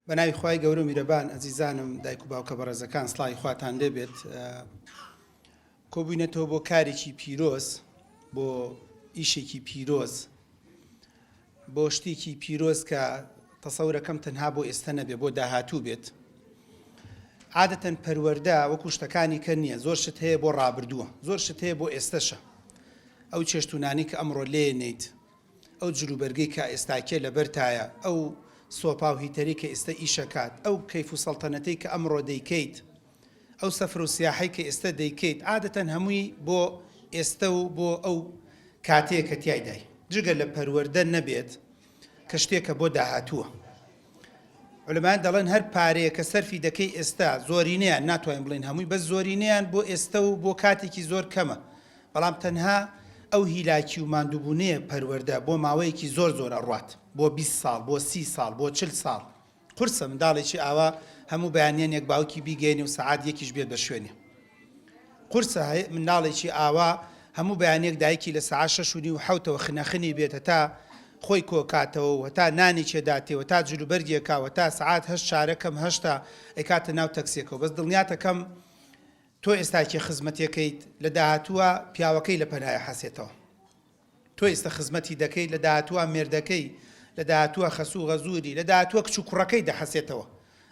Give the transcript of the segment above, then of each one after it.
بەناوی خوای گەورە و میرەبان ئەزیزانم دایک و باوکە بەڕێزەکان سڵاوی خواتان لێبێت کۆبووینەتەوە بۆ کارێکی پیرۆز بۆ ئیشێکی پیرۆز بۆ شتێکی پیرۆز کە تەسەورەکەم تەنها بۆ ئێستا نەبێ بۆ داهاتوو بێت عادەتەن پەروەردە وەکو شتەکانی کە نییە زۆر شت هەیە بۆ ڕابردووە زۆر شت هەیە بۆ ئێستەشە ئەو چێشتونانی کە ئەمڕۆ لێ نیت ئەو جلوبەرگەی کە ئێستاکێ لەبەرتایە، ئەو سۆپا و هیتەرەی کە ئێستە ئیشەکات، ئەو کەیف و سەڵتەنەتەی کە ئەمڕۆ دەیکەیت، ئەو سەفر و سیاحەی کە ئێستە دەیکەیت، عادەتەن هەمووی بۆ ئێستە و بۆ ئەو کاتەیە کە تیایدای. جگە لە پەروەردە نەبێت کە شتێکە بۆ داهاتووە. عولەمایان دەڵێن هەر پارەیەک کە سەرفی دەکەی ئێستا، زۆرینەیان، ناتوانین بڵێین هەمووی، بەس زۆرینەیان بۆ ئێستە و بۆ کاتێکی زۆر کەمە، بەڵام تەنها ئەو هیلاکی و ماندووبوونەیە پەروەردە بۆ ماوەیەکی زۆر زۆر ئەڕوات، بۆ 20 ساڵ، بۆ 30 ساڵ، بۆ 40 ساڵ. قورسە منداڵێکی ئاوا هەموو بەیانیانێک باوکی بیگەیەنێ و سەعات یەکیش بێت بە شوێنێ. قورسە منداڵێکی ئاوا هەموو بەیانیەک دایکی لە سەعات شەش و نیو و حەوتەوە خنەخنی بێت هەتا خۆی کۆکاتەوە و هەتا نانی چێداتێ و تا جلوبەرگێکا و تا سەعات هەشت چارە کەم هەشتا ئەیکاتە ناو تەکسێکەوە بەس دڵنیاتەکەم تۆ ئێستاکێ خزمەتێکەیت لە داهاتووە پیاوەکەی لە پەنایە حەسێتەوە. تۆ ئیستە خزمەتی دەکەیت لە داهاتووا مێردەکەی، لە داهاتووا خەسوو غەزووری، لە داهاتووا کچ و کوڕەکەی دەحەسێتەوە.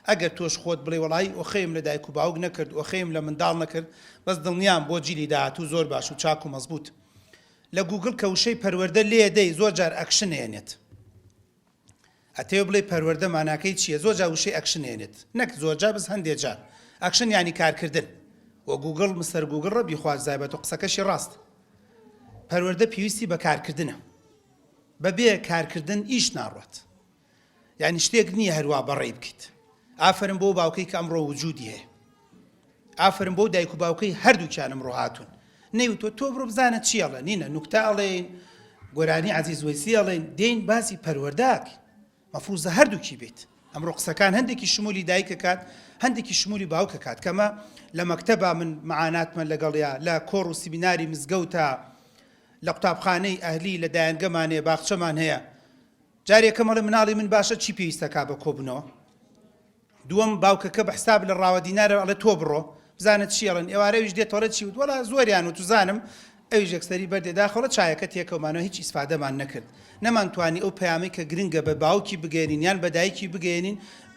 ئەگەر تۆش خۆت بڵێی وەڵایی ئۆخەیم لە دایک و باوک نەکرد، ئۆخەیم لە منداڵ نەکرد، بەس دڵنیام بۆ جیلی داهاتوو زۆر باش و چاک و مەزبووت. لە گووگڵ کە وشەی پەروەردە لێدەی زۆر جار ئەکشن ئەیەنێت. ئەتەوێ بڵێی پەروەردە ماناکەی چییە؟ زۆر جار وشەی ئەکشن ئێنێت. نەک زۆر جار بەس هەندێ جار. ئەکشن یانی کارکردن. وە گووگڵ، مستەر گووگڵ ڕەبی خوا جزای بات و قسەکەشی ڕاست. پەروەردە پێویستی بە کارکردنە. بەبێ کارکردن ئیش ناڕوات. یانی شتێک نییە هەروا بەڕێی بکەیت. ئافەرم بۆ باوکەی کە ئەمڕۆ وجودی هەیە. ئافەرم بەو دایک و باوکەی هەردووکیان ئەمڕۆ هاتوون نەیوتوە تۆ بڕۆ بزانە چی ئەڵێ نینە نوکتە ئەڵێین گۆرانی عەزیز وەیسی ئەڵێین دێین باسی پەروەردەکەین مەفروزە هەردووکی بێت ئەمڕۆ قسەکان هەندێکی شمولی دایکە کات هەندێکی شمولی باوکە کات کەمە لە مەکتەبا من معاناتمە لەگەڵیا لە کۆڕ و سیمیناری مزگەوتە لە قوتابخانەی ئەهلی لە دایەنگەمان هەیە باخچەمان هەیە جارێکەم ئەڵێ مناڵی من باشە چی پێویستەکا بە کۆبوونەوە دووەم، باوکەکە بە حساب لە ڕاوە دینارە ئەڵێ تۆ بڕۆ بزانە چی ئەڵێن، ئێوارە ئەویش دێت ئەڵێ چی وت، وەڵا زۆریان وت وزانم، ئەویش یەکسەری بەردێ داخ ئەڵێ چایەکە تێکەومانەوە هیچ ئیسفادەمان نەکرد، نەمانتوانی ئەو پەیامەی کە گرنگە بە باوکی بگەیەنین یان بە دایکی بگەیەنین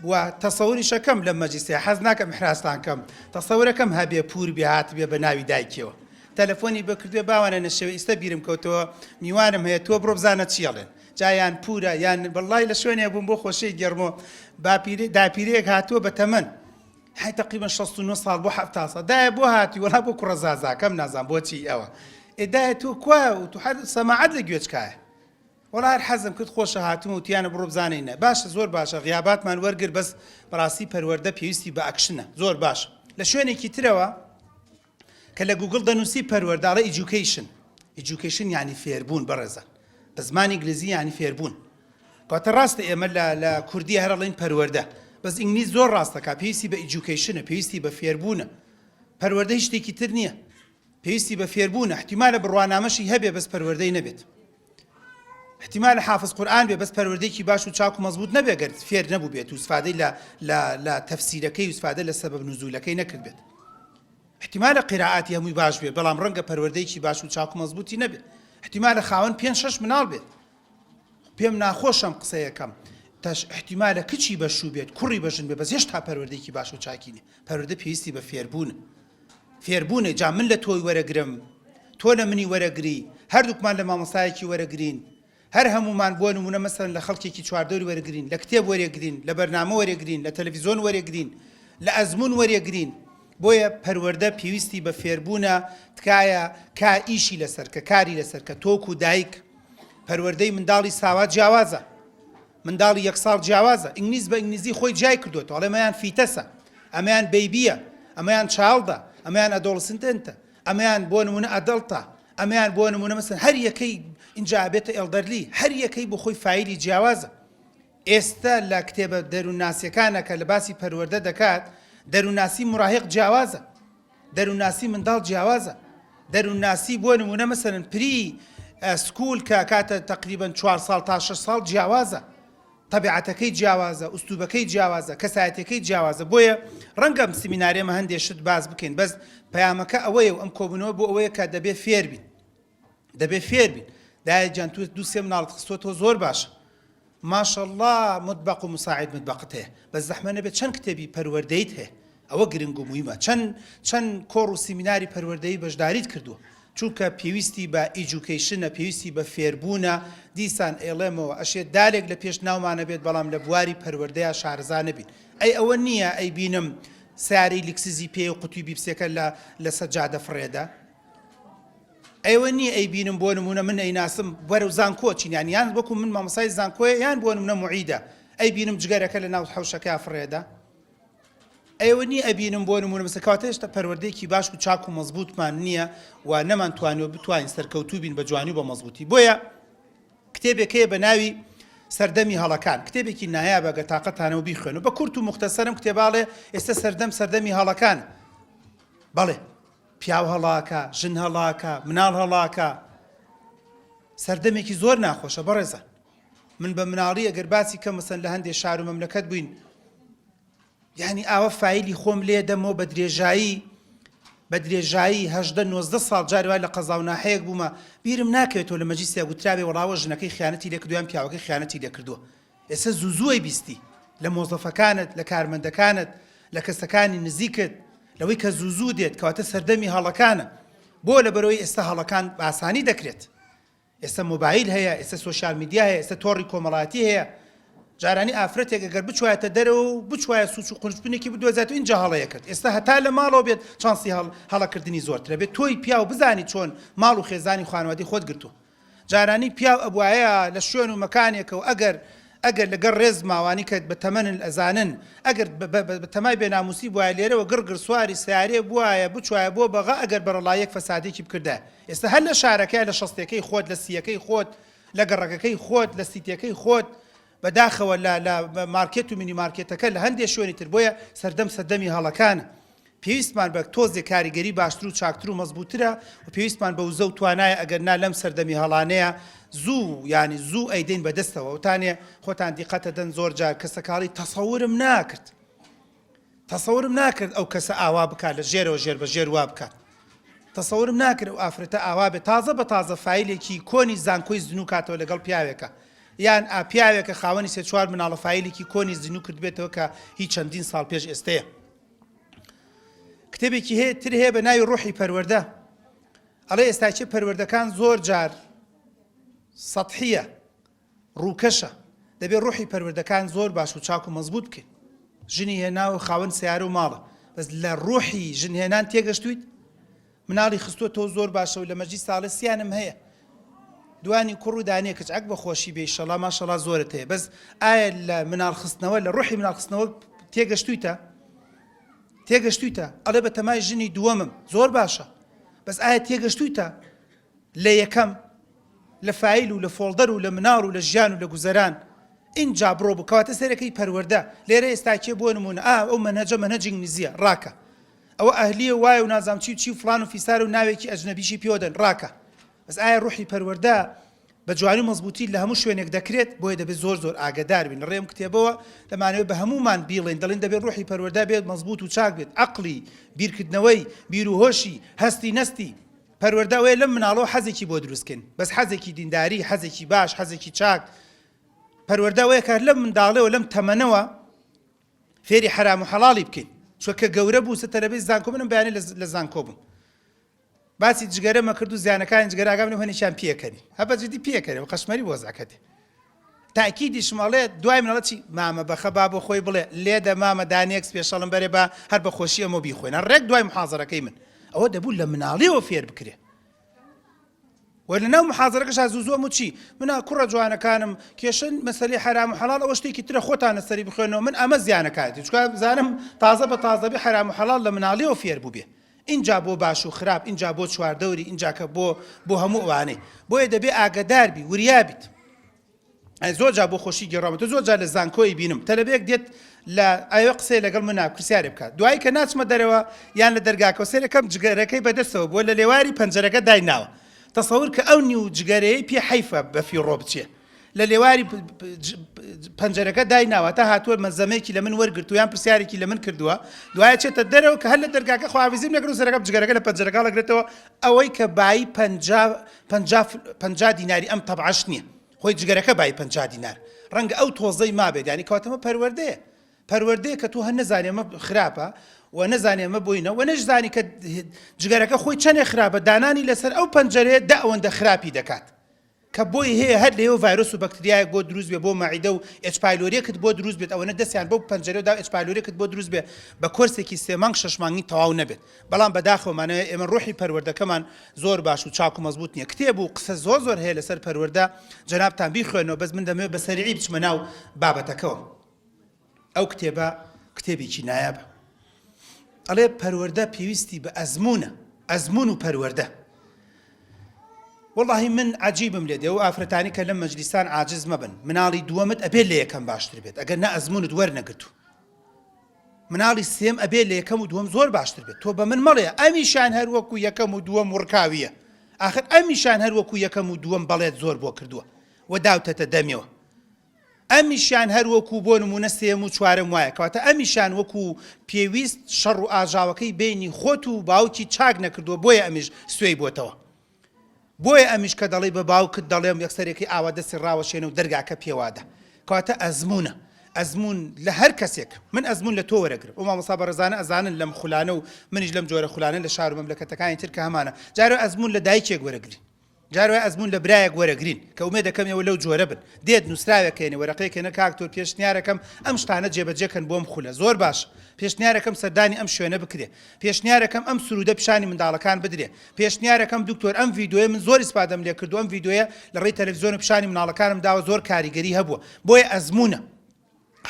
و تەسەوریش ئەکەم لەم مەجلیسەیە حەز ناکەم ئیحراجتان کەم تەسەورەکەم هەبێ پوور بێ هاتبێ بە ناوی دایکیەوە تەلەفۆنی بۆ کردبێ باوانە نەشێوە ئیستە بیرم کەوتەوە میوانم هەیە تۆ بڕۆ بزانە چی ئەڵێن. جا یان پورە یان وەڵای لە شوێنێ بووم بۆ خۆشی گێڕمۆ باپیرێ داپیرەیەک هاتووە بە تەمەن هەی تقریبا 69 ساڵ بۆ 70 ساڵ دایە بۆ هاتی وەڵا بۆ کوڕە زازاکەم نازان بۆچی ئەوە ئێ دایە تۆ کوا و تو حەز سەماعەت لە گوێچکایە وەڵا هەر حەزم کرد خۆشە هاتم و تیانە بڕۆ بزانینە باشە زۆر باشە غیاباتمان وەرگر بەس بەڕاستی پەروەردە پێویستی بە ئەکشنە زۆر باشە لە شوێنێکی ترەوە کە لە گوگڵ دەنووسی پەروەردە ئەڵێ education education یعنی فێربوون بەڕێزان بە زمانی ئینگلیزی یعنی فێربوون کەواتە ڕاستە ئێمە لە لە کوردی هەر ئەڵێین پەروەردە بەس ئینگلیز زۆر ڕاستەکە پێویستی بە education ە پێویستی بە فێربوونە پەروەردە هیچ شتێکی تر نییە پێویستی بە فێربوونە احتیمالە بڕوانامەشی هەبێ بەس پەروەردەی نەبێت احتیمالە حافظ قورئان بێ بەس پەروەردەیەکی باش و چاک و مەزبوط نەبێ گەر فێر نەبوو بێت و سفادەی لە لە لە تەفسیرەکەی و سفادە لە سەبەب نزولەکەی نەکرد بێت احتیمالە قیرائاتی هەمووی باش بێ بەڵام ڕەنگە پەروەردەیەکی باش و چاک و مەزبوطی نەبێت احتیمالە خاوەن پێنج شەش مناڵ بێت پێم ناخۆشەم قسەیەکەم تەش احتیمالە کچی بە شوو بێت کوڕی بە ژن بێ بەس هێشتا پەروەردەیەکی باش و چاکی نیە پەروەردە پێویستی بە فێربوونە فێربوونە جا من لە تۆی وەرەگرم تۆ لە منی وەرەگری هەردووکمان لە مامۆستایەکی وەرەگرین هەر هەموومان بۆ نموونە مەسەلەن لە خەڵکێکی چواردەوری وەرگرین لە کتێب وەرێگرین لە بەرنامە وەرێگرین لە تەلەفیزۆن وەرێگرین لە ئەزموون وەرێگرین بۆیە پەروەردە پێویستی بە فێربوونە تکایە کا ئیشی لەسەر کە کاری لەسەر کە تۆک و دایک پەروەردەی منداڵی ساوا جیاوازە منداڵی یەک ساڵ جیاوازە ئینگلیز بە ئینگلیزی خۆی جیای کردوێتەوە ئەڵێ ئەمەیان fetus ە ئەمەیان baby یە ئەمەیان child ە ئەمەیان adolescent ە ئەمەیان بۆ نمونە adult ە ئەمەیان بۆ نمونە مەسەن هەر یەکەی ئینجا ئەبێتە elderly هەر یەکەی بۆ خۆی فایلی جیاوازە ئێستە لە کتێبە دەروونناسیەکانە کە لە باسی پەروەردە دەکات دەروونناسی مراهق جیاوازە دەروونناسی منداڵ جیاوازە دەروونناسی بۆ نمونە مەسەن pre school کە کاتە تقریبا 4 ساڵ تا 6 ساڵ جیاوازە. تەبیعەتەکەی جیاوازە، ئوسلوبەکەی جیاوازە، کەسایەتیەکەی جیاوازە، بۆیە ڕەنگە ئەم سیمینارە ئێمە هەندێ شت باس بکەین، بەس پەیامەکە ئەوەیە و ئەم کۆبوونەوە بۆ ئەوەیە کە دەبێ فێر بین، دەبێ فێر بین. دایە گیان تۆ دوو سێ مناڵت خستۆتەوە زۆر باشە، ماشەڵڵا متبەق و مساعید متبەقت هەیە، بەس زەحمە نەبێت چەند کتێبی پەروەردەیت هەیە؟ ئەوە گرنگ و مویمە چەند چەند کۆڕ و سیمیناری پەروەردەیی بەشداریت کردووە چونکە پێویستی بە education ە پێویستی بە فێربوونە دیسان ئەیڵێمەوە ئەشێ دالێک لە پێش ناومانە بێت بەڵام لە بواری پەروەردەیا شارەزا نەبین ئەی ئەوە نییە ئەیبینم سەیارەی لکسزی پێیە و قوتوی بیپسێکە لە لەسەر جادە فڕێدە ئەوە نییە ئەیبینم بۆ نمونە من ئەیناسم بەرەو زانکۆ چین یان یان وەکو من مامۆستای زانکۆیە یان بۆ نمونە موعیدە ئەیبینم جگەرەکە لە ناو حەوشەکە فڕێدە ئێوە نیە ئەبینم بۆ نمونە مەسە کەواتە هێشتا پەروەردەیەکی باش و چاک و مەزبوتمان نییە و نەمان توانیوە بتوانین سەرکەوتوو بین بە جوانی و بە مەزبوتی بۆیە کتێبێک هەیە بە ناوی سەردەمی هەڵەکان کتێبێکی نایابە گە تاقەتانەوە بیخوێن و بە کورت و مختصرم کتێباڵێ ئێستا سەردەم سەردەمی هەڵەکان بەڵێ پیاو هەڵاکە ژن هەڵاکە مناڵ هەڵاکە سەردەمێکی زۆر ناخۆشە بەڕێزان من بە مناڵی ئەگەر باسی کەم مەسەن لە هەندێ شار و مەملەکەت بووین یانی ئاوە فایلی خۆم لێ دەمەوە بە درێژایی بە درێژایی هەژدە نۆزدە ساڵ جاری وای لە قەزا و ناحەیەک بوومە بیرم ناکەوێتەوە لە مەجلیسیا گوترابێ وەڵاوە ژنەکەی خیانەتی لێ کردووە یان پیاوەکەی خیانەتی لێ کردووە ئێستا زوو زوو ئەیبیستی لە مۆزەفەکانت لە کارمەندەکانت لە کەسەکانی نزیکت لەوەی کە زوو زوو دێت کەواتە سەردەمی هەڵەکانە بۆ لەبەرەوەی ئێستا هەڵەکان بە ئاسانی دەکرێت ئێستا مۆبایل هەیە، ئێستا social media هەیە، ئێستا تۆڕی کۆمەڵایەتی هەیە. جارانی ئافرەتێک ئەگەر بچوایەتە دەرەوە و بچوایە سوچ و قونجپنێکی بدۆزێتەوە ئینجا هەڵەیە کرد. ئێستا هەتا لە ماڵەوە بێت چانسی هەڵەکردنی زۆرترە. بێت تۆی پیاو بزانی چۆن ماڵ و خێزانی خانەوادەی خۆت گرتووە. جارانی پیاو ئەبوایە لە شوێن و مەکانێکەوە ئەگەر ئەگەر لەگەڵ ڕێزما وانی کە بە تەمەنن ئەزانن ئەگەر بە تەمای بێناموسی بوایە لێرەوە گڕ گڕ سواری سەیارەیە بوایە بچوایە بۆ بەغا ئەگەر بەرەڵاییەک فەسادێکی بکردایە ئێستا هەر لە شارەکەیا لە شەستێکەی خۆت لە سییەکەی خۆت لە گەڕەکەکەی خۆت لە سیتێکەی خۆت بەداخەوە لە لە مارکێت و مینی مارکێتەکە لە هەندێ شوێنی تر بۆیە سەردەم سەردەمی هەڵەکانە پێویستمان بە تۆزێ کاریگەری باشتر و چاکتر و مەزبووترە و پێویستمان بە وزە و توانایە ئەگەر نا لەم سەردەمی هەڵانەیە زوو یانی زوو ئەیدەین بە دەستەوە وتانێ خۆتان دیقەتەدەن زۆر جار کەسەکاڵی تەسەورم ناکرد تەسەورم ناکرد ئەو کەسە ئاوا بکات لە ژێرەوە ژێر بە ژێر وا بکات تەسەورم ناکرد ئەو ئافرەتە ئاوا بێت تازە بە تازە فایلێکی کۆنی زانکۆی زنوو کاتەوە لەگەڵ پیاوێکە یان ئا پیاوێکە خاوەنی سێ چوار مناڵە فایلێکی کۆنی زنوو کردبێتەوە کە هی چەندین ساڵ پێش ئێستەیە کتێبێکی هەیە تر هەیە بە ناوی ڕۆحی پەروەردە ئەڵێ ئێستاچێ پەروەردەکان زۆر جار سەحیە ڕووکەشە دەبێ ڕۆحی پەروەردەکان زۆر باش و چاک و مەزبوط بکەین ژنی هێناوە خاوەن سیارە و ماڵە بەس لە ڕۆحی ژن هێنان تێگەشتویت مناڵی خستووەتەوە زۆر باشە و لە مەجلیس ساڵێ سیانم هەیە دوانی کوڕ و دانێ کچ ئەک بە خۆشی بێ ئیشەڵا ماشەڵا زۆرت هەیە بەس ئایا لە مناڵ خستنەوە لە ڕۆحی مناڵ خستنەوە تێگەشتویتە تێگەشتویتە ئەڵێ بە تەمای ژنی دووەمم زۆر باشە بەس ئایا تێگەشتویتە لە یەکەم لە فایل و لە folder و لە مناڵ و لە ژیان و لە گوزەران ئینجا بڕۆ بوو کەواتە سەرەکەی پەروەردە لێرە ئێستا کێ بۆ نمونە ئا ئەو مەنهەجە مەنهەجی ئینگلیزیە ڕاکە ئەوە ئەهلیە وایە و نازانم چی و چی و فڵان و فیسار و ناوێکی ئەجنەبیشی پێوە دەن ڕاکە بەس ئایا ڕوحی پەروەردە بە جوانی و مەزبووتی لە هەموو شوێنێک دەکرێت بۆیە دەبێت زۆر زۆر ئاگەدار بین لە ڕێم کتێبەوە دەمانەوێت بە هەموومان بیڵێن دەڵێن دەبێت ڕوحی پەروەردە بێت مەزبوط و چاک بێت عەقڵی بیرکردنەوەی بیر و هۆشی هەستی نەستی پەروەردە ئەوەیە لەم مناڵەوە حەزێکی بۆ دروستکەین بەس حەزێکی دینداری حەزێکی باش حەزێکی چاک پەروەردە ئەوەیە کە لەم منداڵەوە لەم تەمەنەوە فێری حەرام و حەڵاڵی بکەین چونکە کە گەورە بوو سە تەلەبەی زانکۆ منم بەیانی لە زانکۆ بووم باسی جگەرە مەکرد و زیانەکانی جگەرە ئاگام لەو هەنێکیان پێکەنی هە بە جدی پێکەنی و قەشمەری بۆ زەکەتێ تاکیدیشم ئەڵێ دوای منەڵە چی مامە بەخە با بۆ خۆی بڵێ لێدە مامە دانێک special م بەرێ با هەر بە خۆشی ئەمە بیخۆینە ڕێک دوای محازەرەکەی من ئەوە دەبوو لە مناڵیەوە فێر بکرێ وە لەناو محازەرەکەشا زوو زوو ئەم چی منا کوڕە جوانەکانم کێشە مەسەلەی حەرام و حەڵاڵ ئەوە شتێکی ترە خۆتان لەسەری بخوێنەوە من ئەمە زیانەکایەتی چونکە بزانم تازە بە تازە بێ حەرام و حەڵاڵ لە مناڵیەوە فێر بووبێ ئینجا بۆ باش و خراپ ئینجا بۆ چواردەوری ئینجا کە بۆ بۆ هەموو ئەوانەی بۆیە دەبێ ئاگەدار بی وریا بیت زۆر جار بۆ خۆشی گێڕاومەتەوە زۆر جار لە زانکۆی بینم تەلەبەیەک دێت لە ئەوێ قسەی لەگەڵ منا پرسیارێ بکات دوایی کە ناچمە دەرەوە یان لە دەرگاکەوە سەیرەکەم جگەرەکەی بەدەستەوە بووە لە لێواری پەنجەرەکە دایناوە تەسەور کە ئەو نیو جگەرەیەی پێ حەیفە بە فیڕۆ بچێ. لە لێواری پەنجەرەکە دایناوە تا هاتووە مەلزەمەیەکی لە من وەرگرتووە یان پرسیارێکی لە من کردووە دوایە چێتە دەرەوە کە هەر لە دەرگاکە خواحافیزیم لەگەڵ و سەرەکە جگەرەکە لە پەنجەرەکە هەڵەگرێتەوە ئەوەی کە بایی 50 50 دیناری ئەم تەبعەش نییە خۆی جگەرەکە بای 50 دینار ڕەنگە ئەو تۆزەی مابێت یانی کەواتەمە پەروەردەیە پەروەردەیە کە تۆ هەر نەزانی ئەمە خراپە و نەزانی ئەمە بۆینە و نەشزانی کە جگەرەکە خۆی چەندێ خراپە دانانی لەسەر ئەو پەنجەرەیە دە ئەوەندە خراپی دەکات کە بۆی هەیە هەر لێوە ڤایرۆس و بەکتریایەک بۆ دروست بێ بۆ مەعیدە و H. pylori ێکت بۆ دروست بێت ئەوەنە دەستیان بەو پەنجەرەوە دا H. pylori ێکت بۆ دروست بێ بە کۆرسێکی سێ مانگ شەش مانگی تەواو نەبێت بەڵام بەداخەوە مانەوێ ئێمە ڕۆحی پەروەردەکەمان زۆر باش و چاک و مەزبوت نیە کتێب و قسە زۆر زۆر هەیە لەسەر پەروەردە جەنابتان بیخوێنەوە بەس من دەمەوێت بە سەریعی بچمە ناو بابەتەکەوە ئەو کتێبە کتێبێکی نایابە ئەڵێ پەروەردە پێویستی بە ئەزمونە ئەزمون و پەروەردە وەڵاهی من عجیبم لێ دێ و ئافرەتانی کە لەم مەجلیسان عاجز مەبن مناڵی دووەمت ئەبێ لە یەکەم باشتر بێت ئەگەر نە ئەزمونت وەرنەگرتو مناڵی سێم ئەبێ لە یەکەم و دووەم زۆر باشتر بێت تۆ بە من مەڵێ ئەمیشان هەر وەکو یەکەم و دووەم وڕکاویە آخر ئەمیشان هەر وەکو یەکەم و دووەم بەڵێت زۆر بۆ کردووە و داوتەتە دەمێوە ئەمیشیان هەر وەکو بۆ نموونە سێیەم و چوارەم وایە، کەواتە ئەمیشیان وەکو پێویست شەڕ و ئاژاوەکەی بەینی خۆت و باوکی چاک نەکردووە بۆیە ئەمیش سوێی بۆتەوە. بۆیە ئەمیش کە دەڵێی بە باوکت دەڵێم یەکسەرێکی ئاوا دەستی ڕاوەشێنە و دەرگاکە پێوادە. کەواتە ئەزموونە. ئەزموون لە هەر کەسێک. من ئەزموون لە تۆ وەرەگرم. ئەو مامۆستا بەڕێزانە ئەزانن لەم خولانە و منیش لەم جۆرە خولانە لە شار و مەملەکەتەکانی تر کە هەمانە. جارێ ئەزموون لە دایکێک وەرەگرین. جار وایە ئەزموون لە برایەک وەرەگرین کە ئومێد دەکەم ئێوە لەو جۆرە بن دێت نووسراوێک هێنێ وەرەقەیەک هێنێ کاک تۆر پێشنیارەکەم ئەم شتانە جێبەجێ کەن بۆم خولە زۆر باش پێشنیارەکەم سەردانی ئەم شوێنە بکرێ پێشنیارەکەم ئەم سروودە پیشانی منداڵەکان بدرێ پێشنیارەکەم دکتۆر ئەم ڤیدیۆیە من زۆر ئیسفادەم لێ کردو ئەم ڤیدیۆیە لە ڕێی تەلەفزیۆن پیشانی مناڵەکانم داوە زۆر کاریگەری هەبووە بۆیە ئەزموونە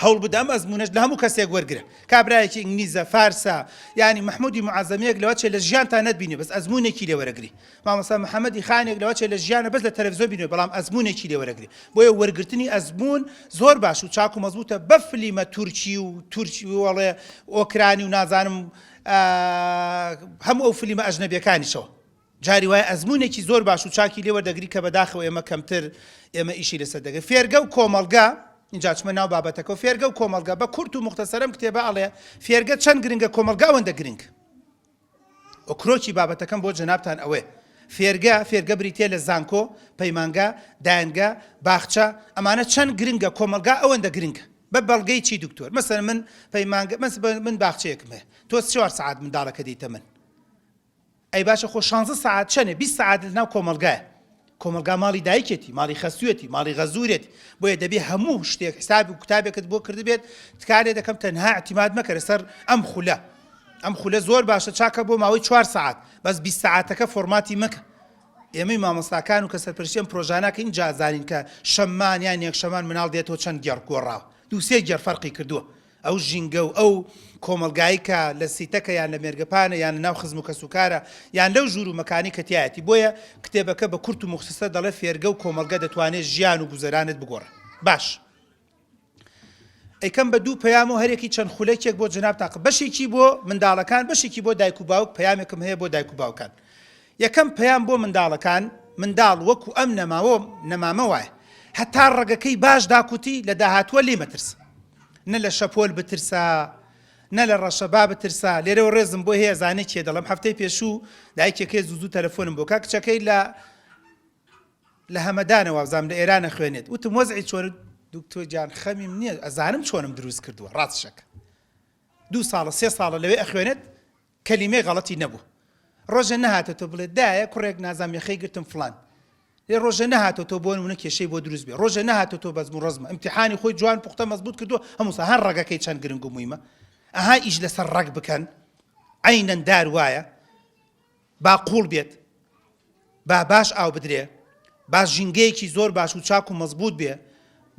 هەوڵ بدە ئەم ئەزموونەش لە هەموو کەسێک وەرگرە. کابرایەکی ئینگلیزە، فارسە، یانی مەحموودی موعەزەمییەک لەوە چێ لە ژیانتا نەتبینیوە بەس ئەزموونێکی لێ وەرەگری. مامۆستا محەمەدی خانێک لەوە چێ لە ژیانە بەس لە تەلەفزیۆن بینیوە بەڵام ئەزموونێکی لێ وەرەگری. بۆیە وەرگرتنی ئەزموون زۆر باش و چاک و مەزبووتە بە فلیمە تورکی و تورکی و ئەڵێ ئۆکرانی و نازانم هەموو ئەو فلیمە ئەژنەبیەکانیشەوە. جاری وایە ئەزموونێکی زۆر باش و چاکی لێ وەردەگری کە بەداخەوە ئێمە کەمتر ئێمە ئیشی لەسەر دەگەین. فێرگە و کۆمەڵگە، ئینجا چمە ناو بابەتەکەوە، فێرگە و کۆمەڵگە بە کورت و موختەسەر ئەم کتێبە ئەڵێ فێرگە چەند گرنگە کۆمەڵگە ئەوەندە گرنگ. و کرۆکی بابەتەکەم بۆ جەنابتان ئەوەیە فێرگە، فێرگە بریتیە لە زانکۆ، پەیمانگا، دایەنگە، باخچە، ئەمانە چەند گرنگە کۆمەڵگا ئەوەندە گرنگە. بە بەڵگەی چی دکتۆر؟ مەسەلەن من پەیمانگە، من باخچەیەکم هەیە تۆ چوار سەعات منداڵەکە دێیتە من، ئەی باشە خۆ شانزە سەعات چەنێ 20 سەعات لەناو کۆمەڵگایە کۆمەڵگا ماڵی دایکێتی ماڵی خەسوێتی ماڵی غەزورێتی بۆیە دەبێ هەموو شتێک حساب و کتابێکت بۆ کردبێت تکا لێ دەکەم تەنها اعتماد مەکەرە سەر ئەم خولە ئەم خولە زۆر باشە چاکە بۆ ماوەی چوار سەعات بەس 20 سەعاتەکە فۆرماتی مەکە ئێمەی مامۆستاکان و کە سەرپەرشتی ئەم پرۆژانەکەین جا زانین کە شەممان یان یەکشەمان مناڵ دێتەوە چەند گێڕ گۆڕاوە دوو سێ گێڕ فەرقی کردووە ئەو ژینگە و ئەو کۆمەڵگایەی کە لە سیتەکە یان لە مێرگەپانە یان لە ناو خزم و کەسوکارە یان لەو ژوور و مەکانەی کە تیایەتی. بۆیە کتێبەکە بە کورت و موختسەر دەڵێ فێرگە و کۆمەڵگە دەتوانێ ژیان و گوزەرانت بگۆڕێ. باش. ئەیکەم بە دوو پەیام و هەرێکی چەند خولەکێک بۆ جەنابتان قە بەشێکی بۆ منداڵەکان بەشێکی بۆ دایک و باوک پەیامێکم هەیە بۆ دایک و باوکان. یەکەم پەیام بۆ منداڵەکان، منداڵ وەکو ئەم نەماوە نەمامە وایە. هەتا ڕەگەکەی باش داکوتی لە داهاتووە لێی مەترسە. نە لە شەپۆل بترسە نە لە ڕەشەبا بترسە لێرەوە ڕێزم بۆی هەیە زانێ کێ دەڵێم هەفتەی پێشوو دایکێکەی زوو زوو تەلەفۆنم بۆ کا کچەکەی لە لە هەمەدانە وابزانم لە ئێرانە خوێنێت وتم وەزعی چۆن دکتۆر گیان خەمیم نییە ئەزانم چۆنم دروست کردووە ڕاستشەکە دوو ساڵە سێ ساڵە لەوێ ئەخوێنێت کەلیمەی غەڵەتی نەبوو ڕۆژێ نەهاتە تۆ بڵێ دایە کوڕێک نازام یەخەی گرتم فڵان لێ ڕۆژێ نەهاتە تۆ بۆ نمونە کێشەی بۆ دروست بێ ڕۆژێ نەهاتە تۆ بەزم و ڕەزمە ئیمتیحانی خۆی جوان پوختە مەزبوط کردووە هەموو سا هەر ڕەگەکەی چەند گرنگ و مویمە ئەها ئیش لەسەر ڕەگ بکەن عەینەن دار وایە با قوڵ بێت با باش ئاو بدرێ با ژینگەیەکی زۆر باش و چاک و مەزبوط بێ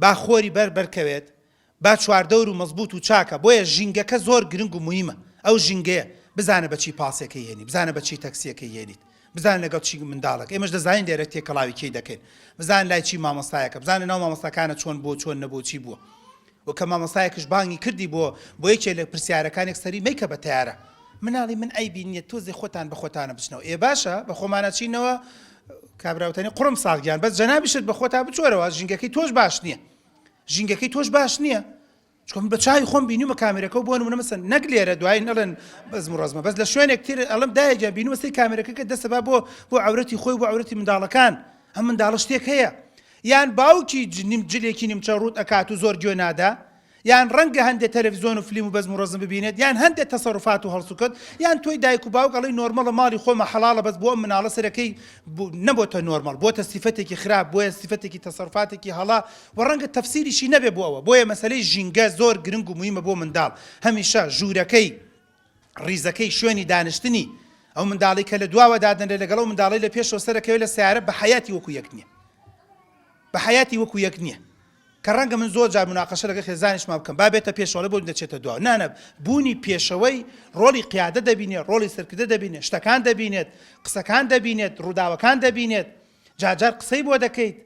با خۆری بەر بەرکەوێت با چواردەور و مەزبوت و چاکە بۆیە ژینگەکە زۆر گرنگ و مویمە ئەو ژینگەیە بزانە بە چی پاسێکەی هێنی بزانە بە چی تەکسیەکەی هێنیت بزانە لەگەڵ چی منداڵەکە ئێمەش دەزانین لێرە تێکەڵاوی کێی دەکەین بزانە لای چی مامۆستایەکە بزانە ناو مامۆستاکانە چۆن بووە چۆن نەبووە چی بووە و کە مامۆستایەکش بانگی کردی بۆ بۆ یەکێ لە پرسیارەکانێک سەری مەیکە بە تەیارە مناڵی من عەیبی نییە تۆزێ خۆتان بە خۆتانە بچنەوە ئێ باشە بە خۆمانە چینەوە. کابرا وتەنی قوڕم ساغ گیان بەس جەنابیشت بە خۆتا بچۆرەوە ژینگەکەی تۆش باش نییە ژینگەکەی تۆش باش نییە چونکە من بە چاوی خۆم بینیومە کامێرەکە و بۆ نمونە مەسەن نەک لێرە دوایی نەڵێن بەزم و ڕەزمە بەس لە شوێنێک تر ئەڵم دایە گیان بینیومە سەی کامێرەکە کە دەستە با بۆ بۆ عەورەتی خۆی بۆ عەورەتی منداڵەکان ئەم منداڵە شتێک هەیە یان باوکی نیم جلێکی نیمچە ڕووت ئەکات و زۆر گوێ نادا یان ڕەنگە هەندێ تەلەفزیۆن و فلیم و بەزم و ڕەزم ببینێت یان هەندێ تەسەروفات و هەڵسوکەوت یان تۆی دایک و باوک ئەڵێی نۆرمەڵە ماڵی خۆمە حەڵاڵە بەس بۆ ئەم مناڵە سەرەکەی نەبۆتە نۆرمەڵ بۆتە سیفەتێکی خراپ بۆیە سیفەتێکی تەسەروفاتێکی هەڵە و ڕەنگە تەفسیریشی نەبێ بۆ ئەوە بۆیە مەسەلەی ژینگە زۆر گرنگ و مویمە بۆ منداڵ هەمیشە ژوورەکەی ڕیزەکەی شوێنی دانیشتنی ئەو منداڵی کە لە دواوە دادەنرێت لەگەڵ ئەو منداڵی لە پێشەوە سەرەکەوێت لە سیارە بە حیاتی وەکو یەک نییە بە حیاتی وەکو یەک نییە کە ڕەنگە من زۆر جار موناقەشە لەگەڵ خێزانیشما بکەم با بێتە پێشەوە ئەڵێ بۆ دەچێتە دواوە نا نا بوونی پێشەوەی ڕۆڵی قیادە دەبینێت ڕۆڵی سەرکردە دەبینێت شتەکان دەبینێت قسەکان دەبینێت ڕووداوەکان دەبینێت جارجار قسەی بۆ دەکەیت